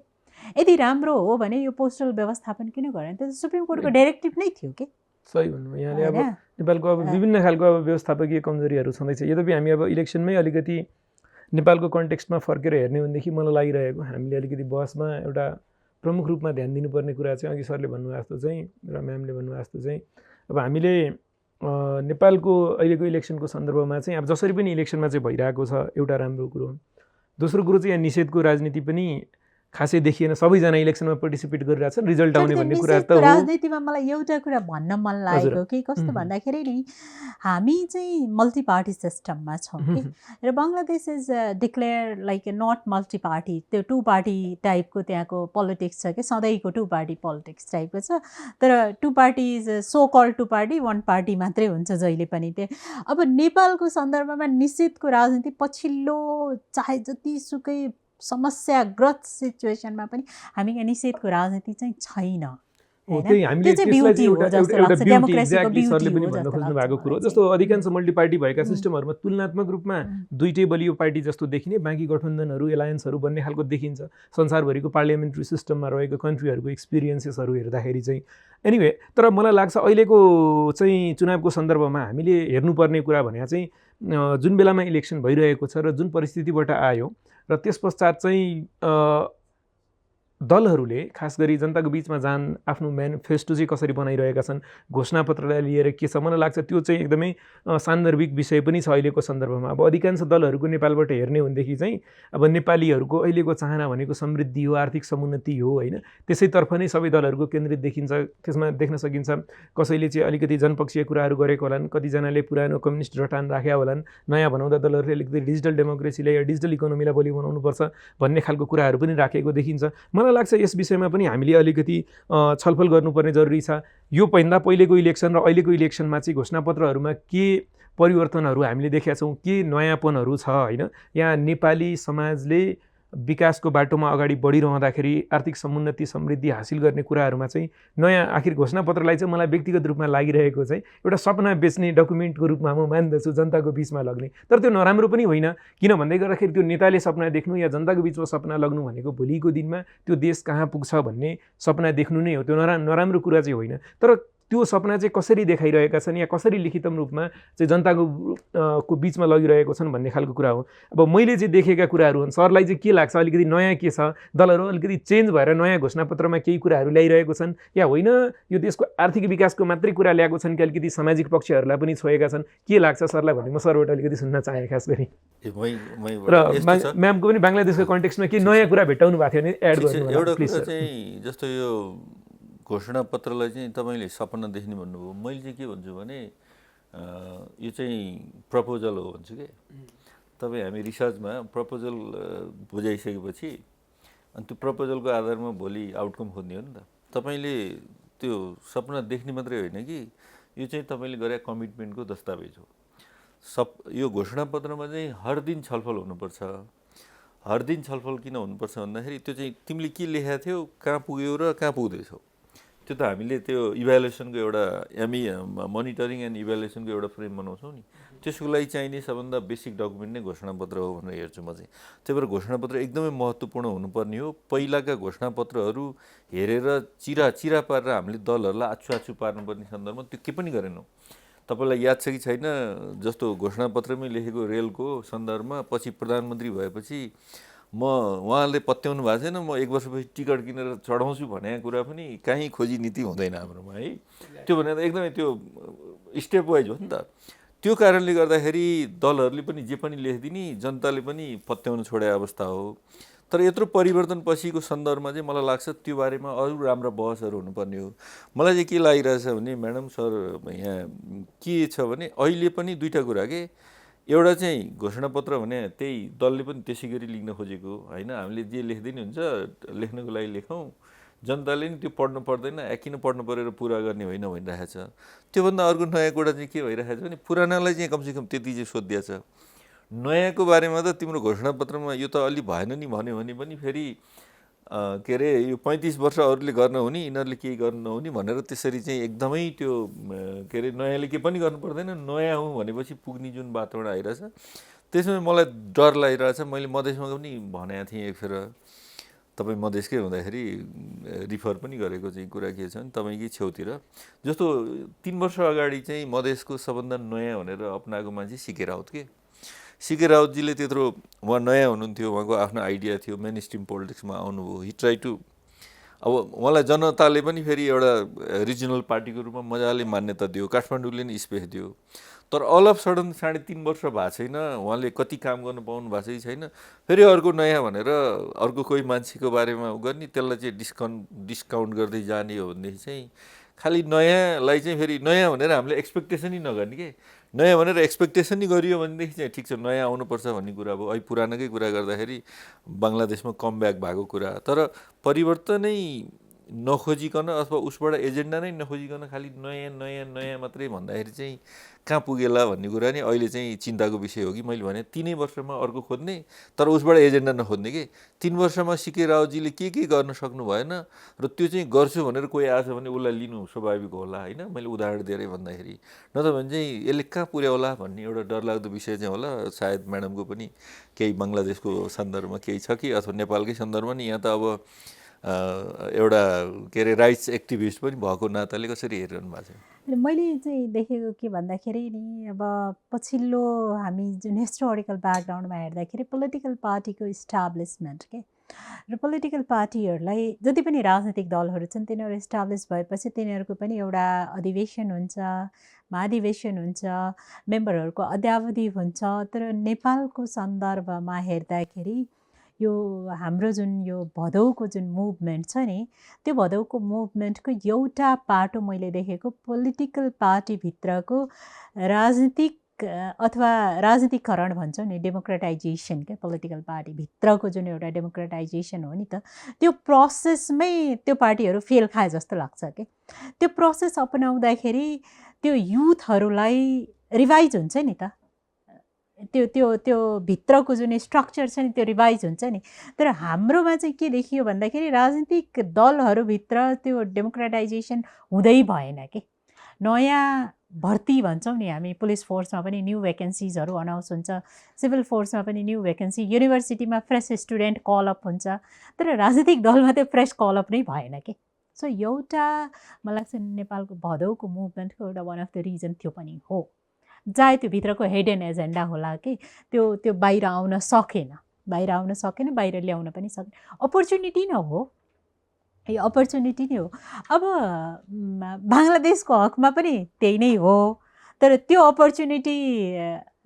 यदि राम्रो हो भने यो पोस्टल व्यवस्थापन किन गरेन? त्यो सुप्रिम कोर्टको डाइरेक्टिभ नै थियो कि। सही भन्नुभयो यहाँले। अब नेपालको अब विभिन्न खालको अब व्यवस्थापकीय कमजोरीहरू छँदैछ। यद्यपि हामी अब इलेक्सनमै अलिकति नेपालको कन्टेक्स्टमा फर्केर हेर्ने भनेदेखि मलाई लागिरहेको हामीले अलिकति बहसमा एउटा प्रमुख रूपमा ध्यान दिनुपर्ने कुरा चाहिँ अघि सरले भन्नुभएको जस्तो चाहिँ र म्यामले भन्नुभएको जस्तो चाहिँ अब हामीले नेपालको अहिलेको इलेक्सनको सन्दर्भमा चाहिँ अब जसरी पनि इलेक्सनमा चाहिँ भइरहेको छ एउटा राम्रो कुरो। दोस्रो कुरो चाहिँ यहाँ निषेधको राजनीति पनि खासै देखिएन, सबैजना इलेक्सनमा पार्टिसिपेट गरिरहेछन्, रिजल्ट आउने भन्ने कुरा त हो। राजनीतिमा मलाई एउटा कुरा भन्न मन लागेको कि कस्तो भन्दाखेरि नि हामी चाहिँ मल्टी पार्टी सिस्टममा छौँ कि र Bangladesh is declare like not multi party, त्यो टु पार्टी टाइपको त्यहाँको पोलिटिक्स छ कि सधैँको टु पार्टी पोलिटिक्स टाइपको छ। तर two party is so call two party, one party मात्रै हुन्छ जहिले पनि। त्यो अब नेपालको सन्दर्भमा निषेधको राजनीति पछिल्लो चाहे जतिसुकै समस्याग्रस्त सिचुएसनमा पनि हामी यहाँ निषेधको राजनीति चाहिँ छैन। त्यही हामीले त्यसलाई चाहिँ एउटा ब्युटी एक्ज्याक्टली सरले पनि भन्न खोज्नु भएको कुरो जस्तो अधिकांश मल्टी पार्टी भएका सिस्टमहरूमा तुलनात्मक रूपमा दुईटै बलियो पार्टी जस्तो देखिने, बाँकी गठबन्धनहरू एलायन्सहरू बन्ने खालको देखिन्छ संसारभरिको पार्लियामेन्ट्री सिस्टममा रहेको कन्ट्रीहरूको एक्सपिरियन्सेसहरू हेर्दाखेरि चाहिँ। एनिवे, तर मलाई लाग्छ अहिलेको चाहिँ चुनावको सन्दर्भमा हामीले हेर्नुपर्ने कुरा भने चाहिँ जुन बेलामा इलेक्सन भइरहेको छ र जुन परिस्थितिबाट आयो र त्यस पश्चात चाहिँ दलहरूले खास गरी जनताको बिचमा जान आफ्नो म्यानिफेस्टो चाहिँ कसरी बनाइरहेका छन्, घोषणापत्रलाई लिएर के छ, मलाई लाग्छ त्यो चाहिँ एकदमै सान्दर्भिक विषय पनि छ अहिलेको सन्दर्भमा। अब अधिकांश दलहरूको नेपालबाट हेर्ने भनेदेखि चाहिँ अब नेपालीहरूको अहिलेको चाहना भनेको समृद्धि हो, आर्थिक समुन्नति हो होइन, त्यसैतर्फ नै सबै दलहरूको केन्द्रित देखिन्छ। त्यसमा देख्न सकिन्छ कसैले चाहिँ अलिकति जनपक्षीय कुराहरू गरेको होलान्, कतिजनाले पुरानो कम्युनिस्ट रटान राखेका होलान्, नयाँ बनाउँदा दलहरूले अलिकति डिजिटल डेमोक्रेसीलाई या डिजिटल इकोनोमीलाई बलियो बनाउनुपर्छ भन्ने खालको कुराहरू पनि राखेको देखिन्छ। मलाई लाग्छ यस विषयमा पनि हामीले अलिकति छलफल गर्नुपर्ने जरुरी छ। यो भन्दा पहिलेको इलेक्सन र अहिलेको इलेक्सनमा चाहिँ घोषणापत्रहरूमा के परिवर्तनहरू हामीले देखेका छौँ, के नयाँपनहरू छ होइन। यहाँ नेपाली समाजले विकासको बाटोमा अगाडि बढिरहँदाखेरि आर्थिक समुन्नति समृद्धि हासिल गर्ने कुराहरूमा चाहिँ नयाँ आखिर घोषणापत्रलाई चाहिँ मलाई व्यक्तिगत रूपमा लागिरहेको चाहिँ एउटा सपना बेच्ने डकुमेन्टको रूपमा म मान्दछु, जनताको बिचमा लग्ने। तर त्यो नराम्रो पनि होइन, किन भन्दै गर्दाखेरि त्यो नेताले सपना देख्नु या जनताको बिचमा सपना लग्नु भनेको भोलिको दिनमा त्यो देश कहाँ पुग्छ भन्ने सपना देख्नु नै हो, त्यो नराम्रो कुरा चाहिँ होइन। तर त्यो सपना चाहिँ कसरी देखाइरहेका छन् या कसरी लिखितम रूपमा चाहिँ जनताको को बिचमा लगिरहेको छन् भन्ने खालको कुरा हो। अब मैले चाहिँ देखेका कुराहरू हुन्, सरलाई चाहिँ के लाग्छ अलिकति नयाँ के छ, दलहरू अलिकति चेन्ज भएर नयाँ घोषणापत्रमा केही कुराहरू ल्याइरहेको छन् या होइन, यो देशको आर्थिक विकासको मात्रै कुरा ल्याएको छन् कि अलिकति सामाजिक पक्षहरूलाई पनि छोएका छन्, के लाग्छ सरलाई भन्ने म सरबाट अलिकति सुन्न चाहे खास गरी। र म्यामको पनि बङ्गलादेशको कन्टेक्स्टमा केही नयाँ कुरा भेट्टाउनु भएको थियो भने एड गर्नु एउटा कुरा चाहिँ जस्तो यो घोषणापत्रलाई चाहिँ तपाईँले सपना देख्ने भन्नुभयो, मैले चाहिँ के भन्छु भने यो चाहिँ प्रपोजल हो भन्छु कि। तपाईँ हामी रिसर्चमा प्रपोजल बुझाइसकेपछि अनि त्यो प्रपोजलको आधारमा भोलि आउटकम खोज्ने हो नि त। तपाईँले त्यो सपना देख्ने मात्रै होइन कि यो चाहिँ तपाईँले गरे कमिटमेन्टको दस्तावेज हो। यो घोषणापत्रमा चाहिँ हर दिन छलफल हुनुपर्छ। हर दिन छलफल किन हुनुपर्छ भन्दाखेरि त्यो चाहिँ तिमीले के लेखेको थियौ, कहाँ पुग्यौ र कहाँ पुग्दैछौ, त्यो त हामीले त्यो इभ्यालुएसनको एउटा मोनिटरिङ एन्ड इभ्यालुएसनको एउटा फ्रेम बनाउँछौँ नि, त्यसको लागि चाहिने सबभन्दा बेसिक डकुमेन्ट नै घोषणापत्र हो भनेर हेर्छु म चाहिँ। त्यही भएर घोषणापत्र एकदमै महत्त्वपूर्ण हुनुपर्ने हो। पहिलाका घोषणापत्रहरू हेरेर चिरा पारेर हामीले दलहरूलाई आछु पार्नुपर्ने सन्दर्भमा त्यो के पनि गरेनौँ। तपाईँलाई याद छ कि छैन, जस्तो घोषणापत्रमै लेखेको रेलको सन्दर्भमा पछि प्रधानमन्त्री भएपछि उहाँले पत्याउनु भएको छैन, म 1 वर्षपछि टिकट किनेर चढाउँछु भने कुरा पनि कहीँ खोजी नीति हुँदैन हाम्रोमा है। त्यो भनेर एकदमै त्यो स्टेप वाइज हो नि त। त्यो कारणले गर्दाखेरि दलहरूले पनि जे पनि लेखिदिने, जनताले पनि पत्याउनु छोडे अवस्था हो। तर यत्रो परिवर्तन पछिको सन्दर्भमा चाहिँ मलाई लाग्छ त्यो बारेमा अरू राम्रा बहसहरू हुनुपर्ने हो। मलाई चाहिँ के लागिरहेछ भने म्याडम सर यहाँ के छ भने अहिले पनि दुईवटा कुरा के, एउटा चाहिँ घोषणापत्र भने त्यही दलले पनि त्यसै गरी लेख्न खोजेको होइन, हामीले जे लेख्दै हुन्छ लेख्नको लागि लेखौँ, जनताले नि त्यो पढ्नु पर्दैन, किन पढ्नु परेर पुरा गर्ने होइन भनिरहेको छ। त्योभन्दा अर्को नयाँ कुरा चाहिँ के भइरहेको छ भने पुरानालाई चाहिँ कमसेकम त्यति चाहिँ सोधिया छ। नयाँको बारेमा त तिम्रो घोषणापत्रमा यो त अलि भएन नि भन्यो भने पनि फेरि के अरे यो 35 वर्ष अरूले गर्न हुने, यिनीहरूले केही गर्नु नहुने भनेर त्यसरी चाहिँ एकदमै त्यो के अरे नयाँले के पनि गर्नु पर्दैन, नयाँ हौँ भनेपछि पुग्ने जुन वातावरण आइरहेछ त्यसमा मलाई डर लागिरहेछ। मैले मधेसमा पनि भनेको थिएँ एकखेर, तपाईँ मधेसकै हुँदाखेरि रिफर पनि गरेको चाहिँ कुरा के छ भने तपाईँकै छेउतिर जस्तो 3 वर्ष अगाडि चाहिँ मधेसको सबभन्दा नयाँ भनेर अपनाएको मान्छे सिके राउत के। सिके राउतजीले त्यत्रो उहाँ नयाँ हुनुहुन्थ्यो, उहाँको आफ्नो आइडिया थियो, मेन स्ट्रिम पोलिटिक्समा आउनुभयो, हि ट्राई टु अब उहाँलाई जनताले पनि फेरि एउटा रिजनल पार्टीको रूपमा मजाले मान्यता दियो, काठमाडौँले नि स्पेस दियो। तर अल अफ सडन 3.5 वर्ष भएको छैन, उहाँले कति काम गर्न पाउनु भएको छैन, फेरि अर्को नयाँ भनेर अर्को कोही मान्छेको बारेमा गर्ने, त्यसलाई चाहिँ डिस्काउन्ट गर्दै जाने हो भनेदेखि चाहिँ खालि नयाँलाई चाहिँ फेरि नयाँ भनेर हामीले एक्सपेक्टेसनै नगर्ने के, नयाँ भनेर एक्सपेक्टेसन नै गरियो भनेदेखि चाहिँ ठिक छ नयाँ आउनुपर्छ भन्ने कुरा अब अहिले पुरानोकै कुरा गर्दाखेरि बङ्गलादेशमा कमब्याक भएको कुरा। तर परिवर्तनै नखोजिकन अथवा उसबाट एजेन्डा नै नखोजिकन खालि नयाँ नयाँ नयाँ मात्रै भन्दाखेरि चाहिँ कहाँ पुगेला भन्ने कुरा नि अहिले चाहिँ चिन्ताको विषय हो कि मैले भने 3 वर्षमा अर्को खोज्ने तर उसबाट एजेन्डा नखोज्ने के। 3 वर्षमा सीके रावजीले के गर्न सक्नु भएन र त्यो चाहिँ गर्छु भनेर कोही आएछ भने उसलाई लिनु स्वाभाविक होला होइन, मैले उदाहरण दिएरै भन्दाखेरि। नत्र भने चाहिँ यसले कहाँ पुर्याउला भन्ने एउटा डरलाग्दो विषय चाहिँ होला। सायद म्याडमको पनि केही बङ्गलादेशको सन्दर्भमा केही छ कि अथवा नेपालकै सन्दर्भमा नि, यहाँ त अब एउटा के अरे राइट्स एक्टिभिस्ट पनि भएको नाताले कसरी हेरिरहनु भएको छ? मैले चाहिँ देखेको के भन्दाखेरि नि अब पछिल्लो हामी जुन हिस्टोरिकल ब्याकग्राउन्डमा हेर्दाखेरि पोलिटिकल पार्टीको इस्टाब्लिसमेन्ट के र पोलिटिकल पार्टीहरूलाई जति पनि राजनीतिक दलहरू छन् तिनीहरू इस्टाब्लिस भएपछि तिनीहरूको पनि एउटा अधिवेशन हुन्छ, महाधिवेशन हुन्छ, मेम्बरहरूको अद्यावधि हुन्छ। तर नेपालको सन्दर्भमा हेर्दाखेरि यो हाम्रो जुन यो भदौको जुन मुभमेन्ट छ नि, त्यो भदौको मुभमेन्टको एउटा पाटो मैले देखेको पोलिटिकल पार्टीभित्रको राजनीतिक अथवा राजनीतिकरण भन्छौँ नि, डेमोक्रेटाइजेसन क्या, पोलिटिकल पार्टीभित्रको जुन एउटा डेमोक्रेटाइजेसन हो नि त, त्यो प्रोसेसमै त्यो पार्टीहरू फेल खाए जस्तो लाग्छ कि। त्यो प्रोसेस अपनाउँदाखेरि त्यो युथहरूलाई रिभाइज हुन्छ नि त, त्यो त्यो त्यो भित्रको जुन स्ट्रक्चर छ नि त्यो रिभाइज हुन्छ नि। तर हाम्रोमा चाहिँ के देखियो भन्दाखेरि राजनीतिक दलहरूभित्र त्यो डेमोक्रेटाइजेसन हुँदै भएन कि। नयाँ भर्ती भन्छौँ नि हामी, पुलिस फोर्समा पनि न्यू भेकेन्सिजहरू अनाउन्स हुन्छ, सिभिल फोर्समा पनि न्यू भेकेन्सी, युनिभर्सिटीमा फ्रेस स्टुडेन्ट कलअप हुन्छ, तर राजनीतिक दलमा त्यो फ्रेस कलअप नै भएन कि। सो एउटा मलाई लाग्छ नेपालको भदौको मुभमेन्टको एउटा वान अफ द रिजन त्यो पनि हो। चाहे त्यो भित्रको हिडन एजेन्डा होला कि त्यो बाहिर आउन सकेन, बाहिर ल्याउन पनि सकेन। अपर्च्युनिटी न हो, यो अपर्च्युनिटी नै हो। अब बङ्गलादेशको हकमा पनि त्यही नै हो, तर त्यो अपर्च्युनिटी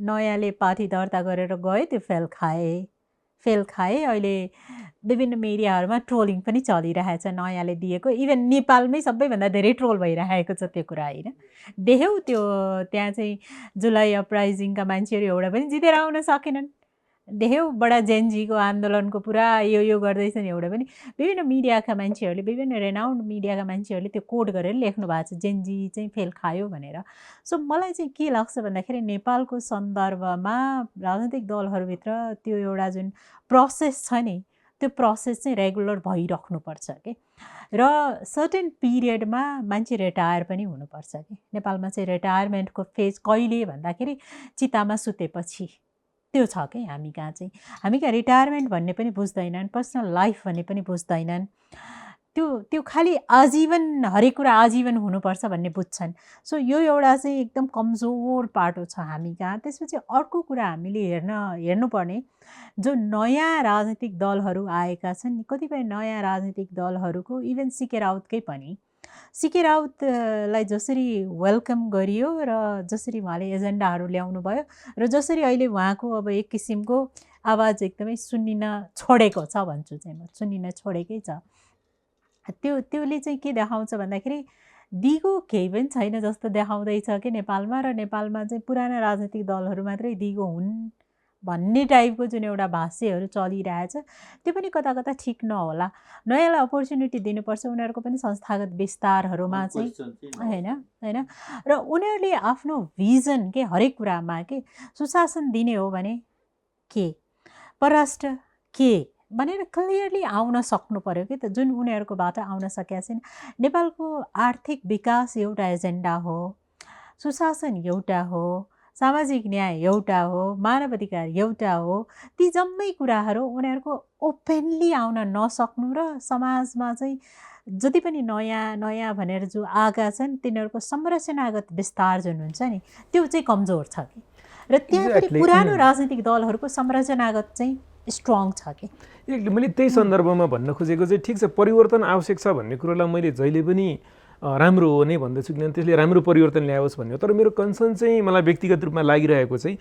नयाँले पार्टी दर्ता गरेर गए, त्यो फेल खाए। अहिले विभिन्न मिडियाहरूमा ट्रोलिङ पनि चलिरहेछ नयाँले दिएको, इभन नेपालमै सबैभन्दा धेरै ट्रोल भइरहेको छ त्यो कुरा होइन। देख्यौ त्यो त्यहाँ चाहिँ जुलाई अपराइजिङका मान्छेहरू एउटा पनि जितेर आउन सकेनन्, देख्यौ बडा जेनजीको आन्दोलनको पुरा यो गर्दैछन्, एउटा पनि विभिन्न मिडियाका मान्छेहरूले, विभिन्न रेनाउन्ड मिडियाका मान्छेहरूले त्यो कोड गरेर लेख्नु भएको छ जेनजी चाहिँ फेल खायो भनेर। सो मलाई चाहिँ के लाग्छ भन्दाखेरि नेपालको सन्दर्भमा राजनीतिक दलहरूभित्र त्यो एउटा जुन प्रोसेस छ नि, त्यो प्रोसेस चाहिँ रेगुलर भइराख्नुपर्छ कि। र सर्टेन पिरियडमा मान्छे रिटायर पनि हुनुपर्छ कि। नेपालमा चाहिँ रिटायरमेन्टको फेज कहिले भन्दाखेरि चितामा सुतेपछि त्यो छ कि हामी कहाँ चाहिँ। हामी कहाँ रिटायरमेन्ट भन्ने पनि बुझ्दैनन्, पर्सनल लाइफ भन्ने पनि बुझ्दैनन्, त्यो खालि आजीवन हरेक कुरा आजीवन हुनुपर्छ भन्ने बुझ्छन्। सो यो एउटा चाहिँ एकदम कमजोर पाटो छ हामी कहाँ। त्यसपछि अर्को कुरा हामीले हेर्नुपर्ने जो नयाँ राजनीतिक दलहरू आएका छन्, कतिपय नयाँ राजनीतिक दलहरूको, इभन सीके राउतकै पनि, सीके राउतलाई जसरी वेलकम गरियो र जसरी उहाँले एजेन्डाहरू ल्याउनु भयो र जसरी अहिले उहाँको अब एक किसिमको आवाज एकदमै सुनिन छोडेको छ भन्छु चाहिँ म, सुनिन छोडेकै छ। त्योले चाहिँ के देखाउँछ भन्दाखेरि दिगो केही पनि छैन जस्तो देखाउँदैछ कि नेपालमा, र नेपालमा चाहिँ पुराना राजनीतिक दलहरू मात्रै दिगो हुन् भन्ने टाइपको जुन एउटा भाष्यहरू चलिरहेछ, त्यो पनि कता कता ठिक नहोला। नयाँलाई अपर्च्युनिटी दिनुपर्छ, उनीहरूको पनि संस्थागत विस्तारहरूमा चाहिँ होइन र उनीहरूले आफ्नो भिजन के हरेक कुरामा के सुशासन दिने हो भने के परराष्ट्र के भनेर क्लियरली आउन सक्नु पर्यो कि त, जुन उनीहरूकोबाट आउन सकेका छैन। नेपालको आर्थिक विकास एउटा एजेन्डा हो, सुशासन एउटा हो, सामाजिक न्याय एउटा हो, मानव अधिकार एउटा हो। ती जम्मै कुराहरू उनीहरूको ओपनली आउन नसक्नु र समाजमा चाहिँ जति पनि नयाँ भनेर जो आएका छन् तिनीहरूको संरचनागत विस्तार जुन हुन्छ नि त्यो चाहिँ कमजोर छ कि। र त्यहाँ फेरि पुरानो राजनीतिक दलहरूको संरचनागत चाहिँ स्ट्रङ छ कि। मैले त्यही सन्दर्भमा भन्न खोजेको चाहिँ ठिक छ परिवर्तन आवश्यक छ भन्ने कुरोलाई मैले जहिले पनि राम्रो हो नै भन्दछु, किनभने त्यसले राम्रो परिवर्तन ल्याओस् भन्ने हो। तर मेरो कन्सर्न चाहिँ मलाई व्यक्तिगत रूपमा लागिरहेको चाहिँ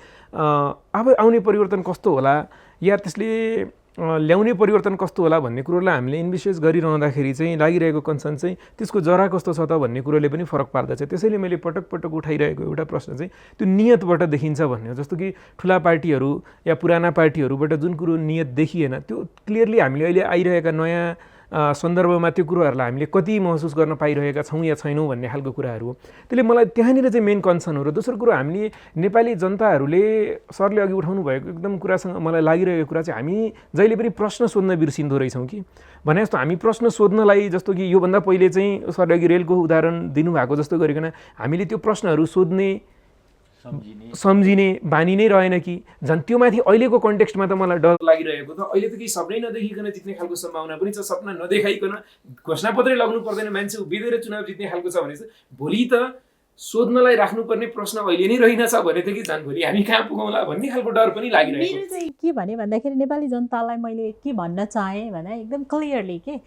अब आउने परिवर्तन कस्तो होला या त्यसले ल्याउने परिवर्तन कस्तो होला भन्ने कुरोलाई हामीले इन्भेस्टिगेट गरिरहँदाखेरि चाहिँ लागिरहेको कन्सर्न चाहिँ त्यसको जरा कस्तो छ त भन्ने कुरोले पनि फरक पार्दछ। त्यसैले मैले पटक पटक उठाइरहेको एउटा प्रश्न चाहिँ त्यो नियतबाट देखिन्छ भन्ने हो। जस्तो कि ठुला पार्टीहरू या पुराना पार्टीहरूबाट जुन कुरो नियत देखिएन त्यो क्लियरली हामीले अहिले आइरहेका नयाँ सन्दर्भमा त्यो कुरोहरूलाई हामीले कति महसुस गर्न पाइरहेका छौँ या छैनौँ भन्ने खालको कुराहरू हो। त्यसले मलाई त्यहाँनिर चाहिँ मेन कन्सर्न हो। र दोस्रो कुरो हामीले नेपाली जनताहरूले सरले अघि उठाउनु भएको एकदम कुरासँग मलाई लागिरहेको कुरा चाहिँ हामी जहिले पनि प्रश्न सोध्न बिर्सिँदो रहेछौँ कि भने जस्तो हामी प्रश्न सोध्नलाई जस्तो कि योभन्दा पहिले चाहिँ सरले अघि रेलको उदाहरण दिनुभएको जस्तो गरिकन हामीले त्यो प्रश्नहरू सोध्ने सम्झिने बानी नै रहेन कि झन् त्यो माथि अहिलेको कन्टेक्स्टमा त मलाई डर लागिरहेको त अहिले त केही सपनै नदेखिकन जित्ने खालको सम्भावना पनि छ। सपना नदेखाइकन घोषणापत्रै लाग्नु पर्दैन, मान्छे उभिँदै चुनाव जित्ने खालको छ भने चाहिँ भोलि त सोध्नलाई राख्नुपर्ने प्रश्न अहिले नै रहेनछ भने त कि झन् भोलि हामी कहाँ पुगौँला भन्ने खालको डर पनि लागिरहेको। मेरो चाहिँ के भने भन्दाखेरि नेपाली जनतालाई मैले के भन्न चाहेँ भने एकदम क्लियरली के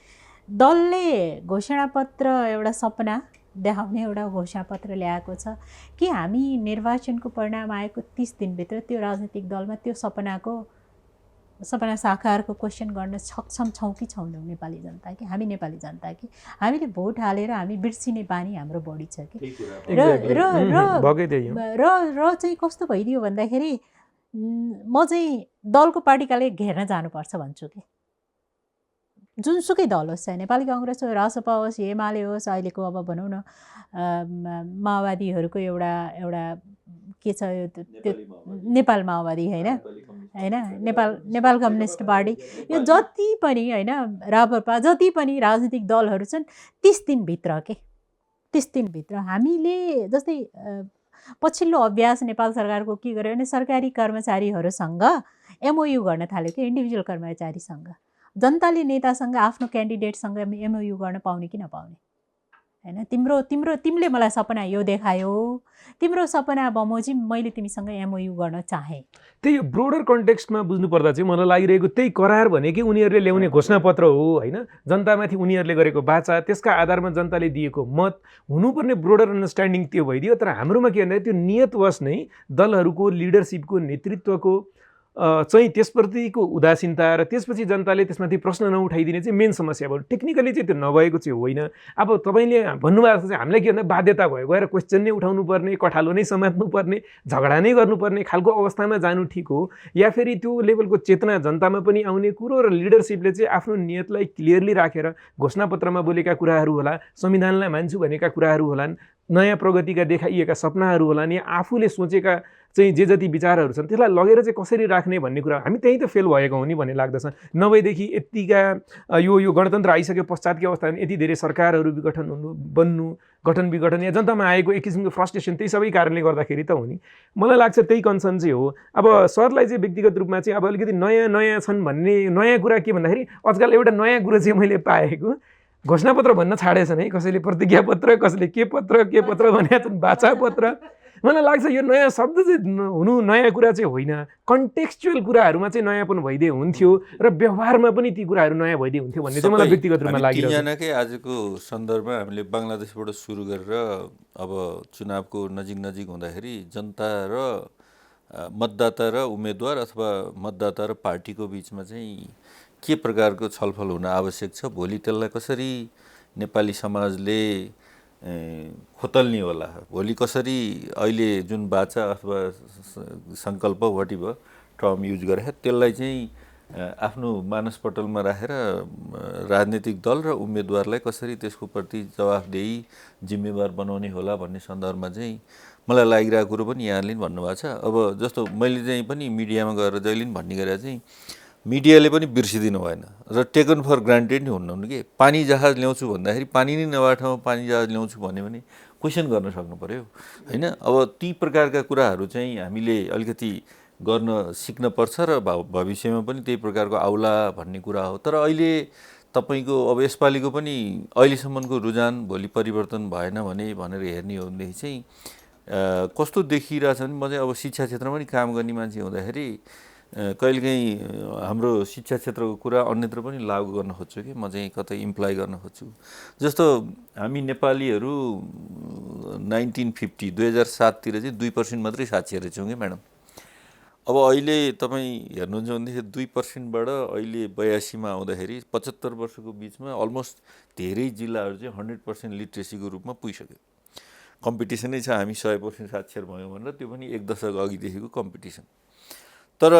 दलले घोषणापत्र एउटा सपना देखाउने एउटा घोषणापत्र ल्याएको छ कि हामी निर्वाचनको परिणाम आएको 30 दिनभित्र त्यो राजनीतिक दलमा त्यो सपना साकारको क्वेसन गर्न सक्षम छौँ कि छैनौँ नेपाली जनता कि हामी नेपाली जनता कि हामीले भोट हालेर हामी बिर्सिने बानी हाम्रो बढी छ कि र चाहिँ कस्तो भइदियो भन्दाखेरि म चाहिँ दलको पार्टीकाले घेर्न जानुपर्छ भन्छु कि जुनसुकै दल होस्, चाहे नेपाली काङ्ग्रेस हो, रासपा होस्, एमाले होस्, अहिलेको अब भनौँ न माओवादीहरूको एउटा के छ त्यो नेपाल माओवादी होइन नेपाल कम्युनिस्ट पार्टी, यो जति पनि होइन राप्रपा जति पनि राजनीतिक दलहरू छन् 30 दिनभित्र हामीले जस्तै पछिल्लो अभ्यास नेपाल सरकारको के गर्यो भने सरकारी कर्मचारीहरूसँग एमओयू गर्न थाल्यो कि इन्डिभिजुअल कर्मचारीसँग जनताले नेतासँग आफ्नो क्यान्डिडेटसँग एमओयू गर्न पाउने कि नपाउने होइन। तिमीले मलाई सपना यो देखायो, तिम्रो सपना बमोजिम मैले तिमीसँग एमओयू गर्न चाहेँ। त्यही ब्रोडर कन्टेक्स्टमा बुझ्नुपर्दा चाहिँ मलाई लागिरहेको त्यही करार भने कि उनीहरूले ल्याउने घोषणापत्र हो होइन, जनतामाथि उनीहरूले गरेको बाचा त्यसका आधारमा जनताले दिएको मत हुनुपर्ने ब्रोडर अन्डरस्ट्यान्डिङ त्यो भइदियो। तर हाम्रोमा के भन्दा त्यो नियतवश नै दलहरूको लिडरसिपको नेतृत्वको चाहिँ त्यसप्रतिको उदासीनता र त्यसपछि जनताले त्यसमाथि प्रश्न नउठाइदिने चाहिँ मेन समस्या भयो। टेक्निकली चाहिँ त्यो नभएको चाहिँ होइन। अब तपाईँले भन्नुभएको चाहिँ हामीलाई के भन्दा बाध्यता भयो, गएर क्वेसन नै उठाउनु पर्ने, कठालो नै समात्नु पर्ने, झगडा नै गर्नुपर्ने खालको अवस्थामा जानु ठिक हो या फेरि त्यो लेभलको चेतना जनतामा पनि आउने कुरो र लिडरसिपले चाहिँ आफ्नो नियतलाई क्लियरली राखेर घोषणापत्रमा बोलेका कुराहरू होला, संविधानलाई मान्छु भनेका कुराहरू होलान्, नयाँ प्रगतिका देखाइएका सपनाहरू होलान् या आफूले सोचेका चाहिँ जे जति विचारहरू छन् त्यसलाई लगेर चाहिँ कसरी राख्ने भन्ने कुरा हामी त्यहीँ त फेल भएको हो नि भन्ने लाग्दछ। नभएदेखि यतिका यो गणतन्त्र आइसके पश्चातको अवस्थामा यति धेरै सरकारहरू गठन विघटन या जनतामा आएको एक किसिमको फ्रस्ट्रेसन त्यही सबै कारणले गर्दाखेरि त हो नि। मलाई लाग्छ त्यही कन्सर्न चाहिँ हो। अब सरलाई चाहिँ व्यक्तिगत रूपमा चाहिँ अब अलिकति नयाँ छन् भन्ने नयाँ कुरा के भन्दाखेरि आजकल एउटा नयाँ कुरा चाहिँ मैले पाएको घोषणापत्र भन्न छाडेछन् है, कसैले प्रतिज्ञापत्र, कसैले के पत्र भनेका छन्, बाचा पत्र। मलाई लाग्छ यो नयाँ शब्द चाहिँ हुनु नयाँ कुरा चाहिँ होइन, कन्टेक्स्चुअल कुराहरूमा चाहिँ नयाँपन भइदिए हुन्थ्यो र व्यवहारमा पनि ती कुराहरू नयाँ भइदिए हुन्थ्यो भन्ने चाहिँ मलाई व्यक्तिगत रूपमा लागिरहेको छ। तीनजनाकै आजको सन्दर्भमा हामीले बङ्गलादेशबाट सुरु गरेर अब चुनावको नजिक हुँदाखेरि जनता र मतदाता र उम्मेदवार अथवा मतदाता र पार्टीको बिचमा चाहिँ के प्रकारको छलफल हुन आवश्यक छ, भोलि त्यसलाई कसरी नेपाली समाजले खोतल्ने होला, भोलि कसरी अहिले जुन बाचा अथवा सङ्कल्प वटिभ टर्म युज गरे त्यसलाई चाहिँ आफ्नो मानसपटलमा राखेर राजनीतिक दल र उम्मेदवारलाई कसरी त्यसको प्रति जवाफदेही जिम्मेवार बनाउने होला भन्ने सन्दर्भमा चाहिँ मलाई लागिरहेको कुरो पनि यहाँले भन्नुभएको छ। अब जस्तो मैले चाहिँ पनि मिडियामा गएर जहिले पनि भन्ने गरेर चाहिँ मिडियाले पनि बिर्सिदिनु भएन र टेकन फर ग्रान्टेड नि हुनुहुन्न कि पानी जहाज ल्याउँछु भन्दाखेरि पानी नै नभएको ठाउँमा पानी जहाज ल्याउँछु भन्यो भने क्वेसन गर्न सक्नु पर्यो होइन। अब ती प्रकारका कुराहरू चाहिँ हामीले अलिकति गर्न सिक्न पर्छ र भविष्यमा पनि त्यही प्रकारको आउला भन्ने कुरा हो। तर अहिले तपाईँको अब यसपालिको पनि अहिलेसम्मको रुझान भोलि परिवर्तन भएन भनेर हेर्ने हो भनेदेखि चाहिँ कस्तो देखिरहेछ भने म चाहिँ अब शिक्षा क्षेत्रमा पनि काम गर्ने मान्छे हुँदाखेरि कहिलेकाहीँ हाम्रो शिक्षा क्षेत्रको कुरा अन्यत्र पनि लागू गर्न खोज्छु कि म चाहिँ कतै इम्प्लाइ गर्न खोज्छु। जस्तो हामी नेपालीहरू 2007तिर चाहिँ 2% मात्रै साक्षर छौँ कि म्याडम। अब अहिले तपाईँ हेर्नुहुन्छ भनेदेखि 2%बाट अहिले 82मा आउँदाखेरि 75 वर्षको बिचमा अलमोस्ट धेरै जिल्लाहरू चाहिँ 100% लिट्रेसीको रूपमा पुगिसक्यो। कम्पिटिसनै छ, हामी 100% साक्षर भयौँ भनेर, त्यो पनि एक दशक अघिदेखिको कम्पिटिसन। तर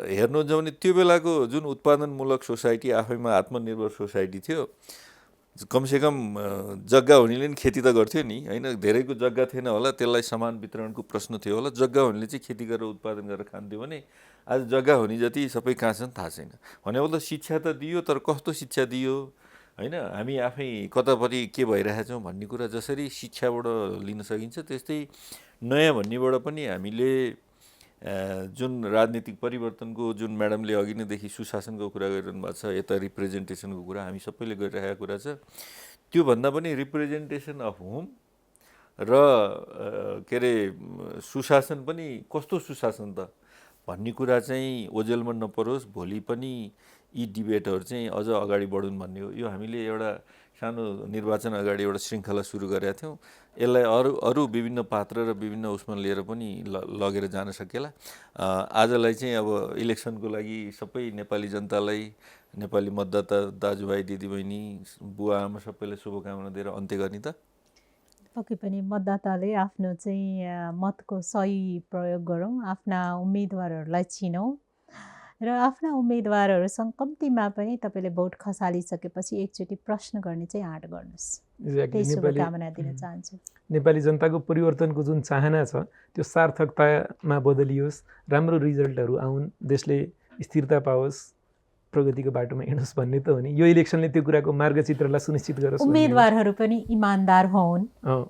हेर्नुहुन्छ भने त्यो बेलाको जुन उत्पादनमूलक सोसाइटी, आफैमा आत्मनिर्भर सोसाइटी थियो, कमसेकम जग्गा हुनेले नि खेती त गर्थ्यो नि होइन। धेरैको जग्गा थिएन होला, त्यसलाई समान वितरणको प्रश्न थियो होला। जग्गा हुनेले चाहिँ खेती गरेर उत्पादन गरेर खान्थ्यो भने आज जग्गा हुने जति सबै कहाँ छन् थाहा छैन। भनेको त शिक्षा त दियो, तर कस्तो शिक्षा दियो होइन, हामी आफै कतापट्टि के भइरहेछौँ भन्ने कुरा जसरी शिक्षाबाट लिन सकिन्छ, त्यस्तै नयाँ भन्नेबाट पनि हामीले जुन राजनीतिक परिवर्तनको, जुन म्याडमले अघि नैदेखि सुशासनको कुरा गरिरहनु भएको छ, यता रिप्रेजेन्टेसनको कुरा हामी सबैले गरिरहेको कुरा छ। त्योभन्दा पनि रिप्रेजेन्टेसन अफ होम र के अरे सुशासन पनि कस्तो सुशासन त भन्ने कुरा चाहिँ ओझेलमा नपरोस्, भोलि पनि यी डिबेटहरू चाहिँ अझ अगाडि बढुन् भन्ने हो। यो हामीले एउटा सानो निर्वाचन अगाडि एउटा श्रृङ्खला सुरु गरेका थियौँ। यसलाई अरू विभिन्न पात्र र विभिन्न उसमा लिएर पनि लगेर जान सकेला। आजलाई चाहिँ अब इलेक्सनको लागि सबै नेपाली जनतालाई, नेपाली मतदाता दाजुभाइ दिदीबहिनी, बुवा आमा सबैलाई शुभकामना दिएर अन्त्य गर्ने त। पक्कै पनि मतदाताले आफ्नो चाहिँ मतको सही प्रयोग गरौँ, आफ्ना उम्मेदवारहरूलाई चिनौँ र आफ्ना उम्मेदवारहरूसँग कम्तीमा पनि तपाईँले भोट खसालिसकेपछि एकचोटि प्रश्न गर्ने चाहिँ आँट गर्नुहोस्। त्यही शुभकामना दिन चाहन्छु। नेपाली जनताको परिवर्तनको जुन चाहना छ त्यो सार्थकतामा बदलियोस्, राम्रो रिजल्टहरू आउन्, देशले स्थिरता पाओस्, प्रगतिको बाटोमा हिँडोस् भन्ने त हो नि। यो इलेक्सनले त्यो कुराको मार्गचित्रलाई सुनिश्चित गरोस्। उम्मेदवारहरू पनि इमान्दार हुन्,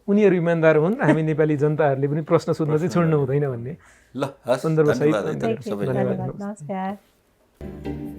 उनीहरू इमान्दार हुन्, हामी नेपाली जनताहरूले पनि प्रश्न सोध्न चाहिँ छोड्नु हुँदैन भन्ने ल सन्दर्भ सहित धन्यवाद। धन्यवाद, नमस्कार।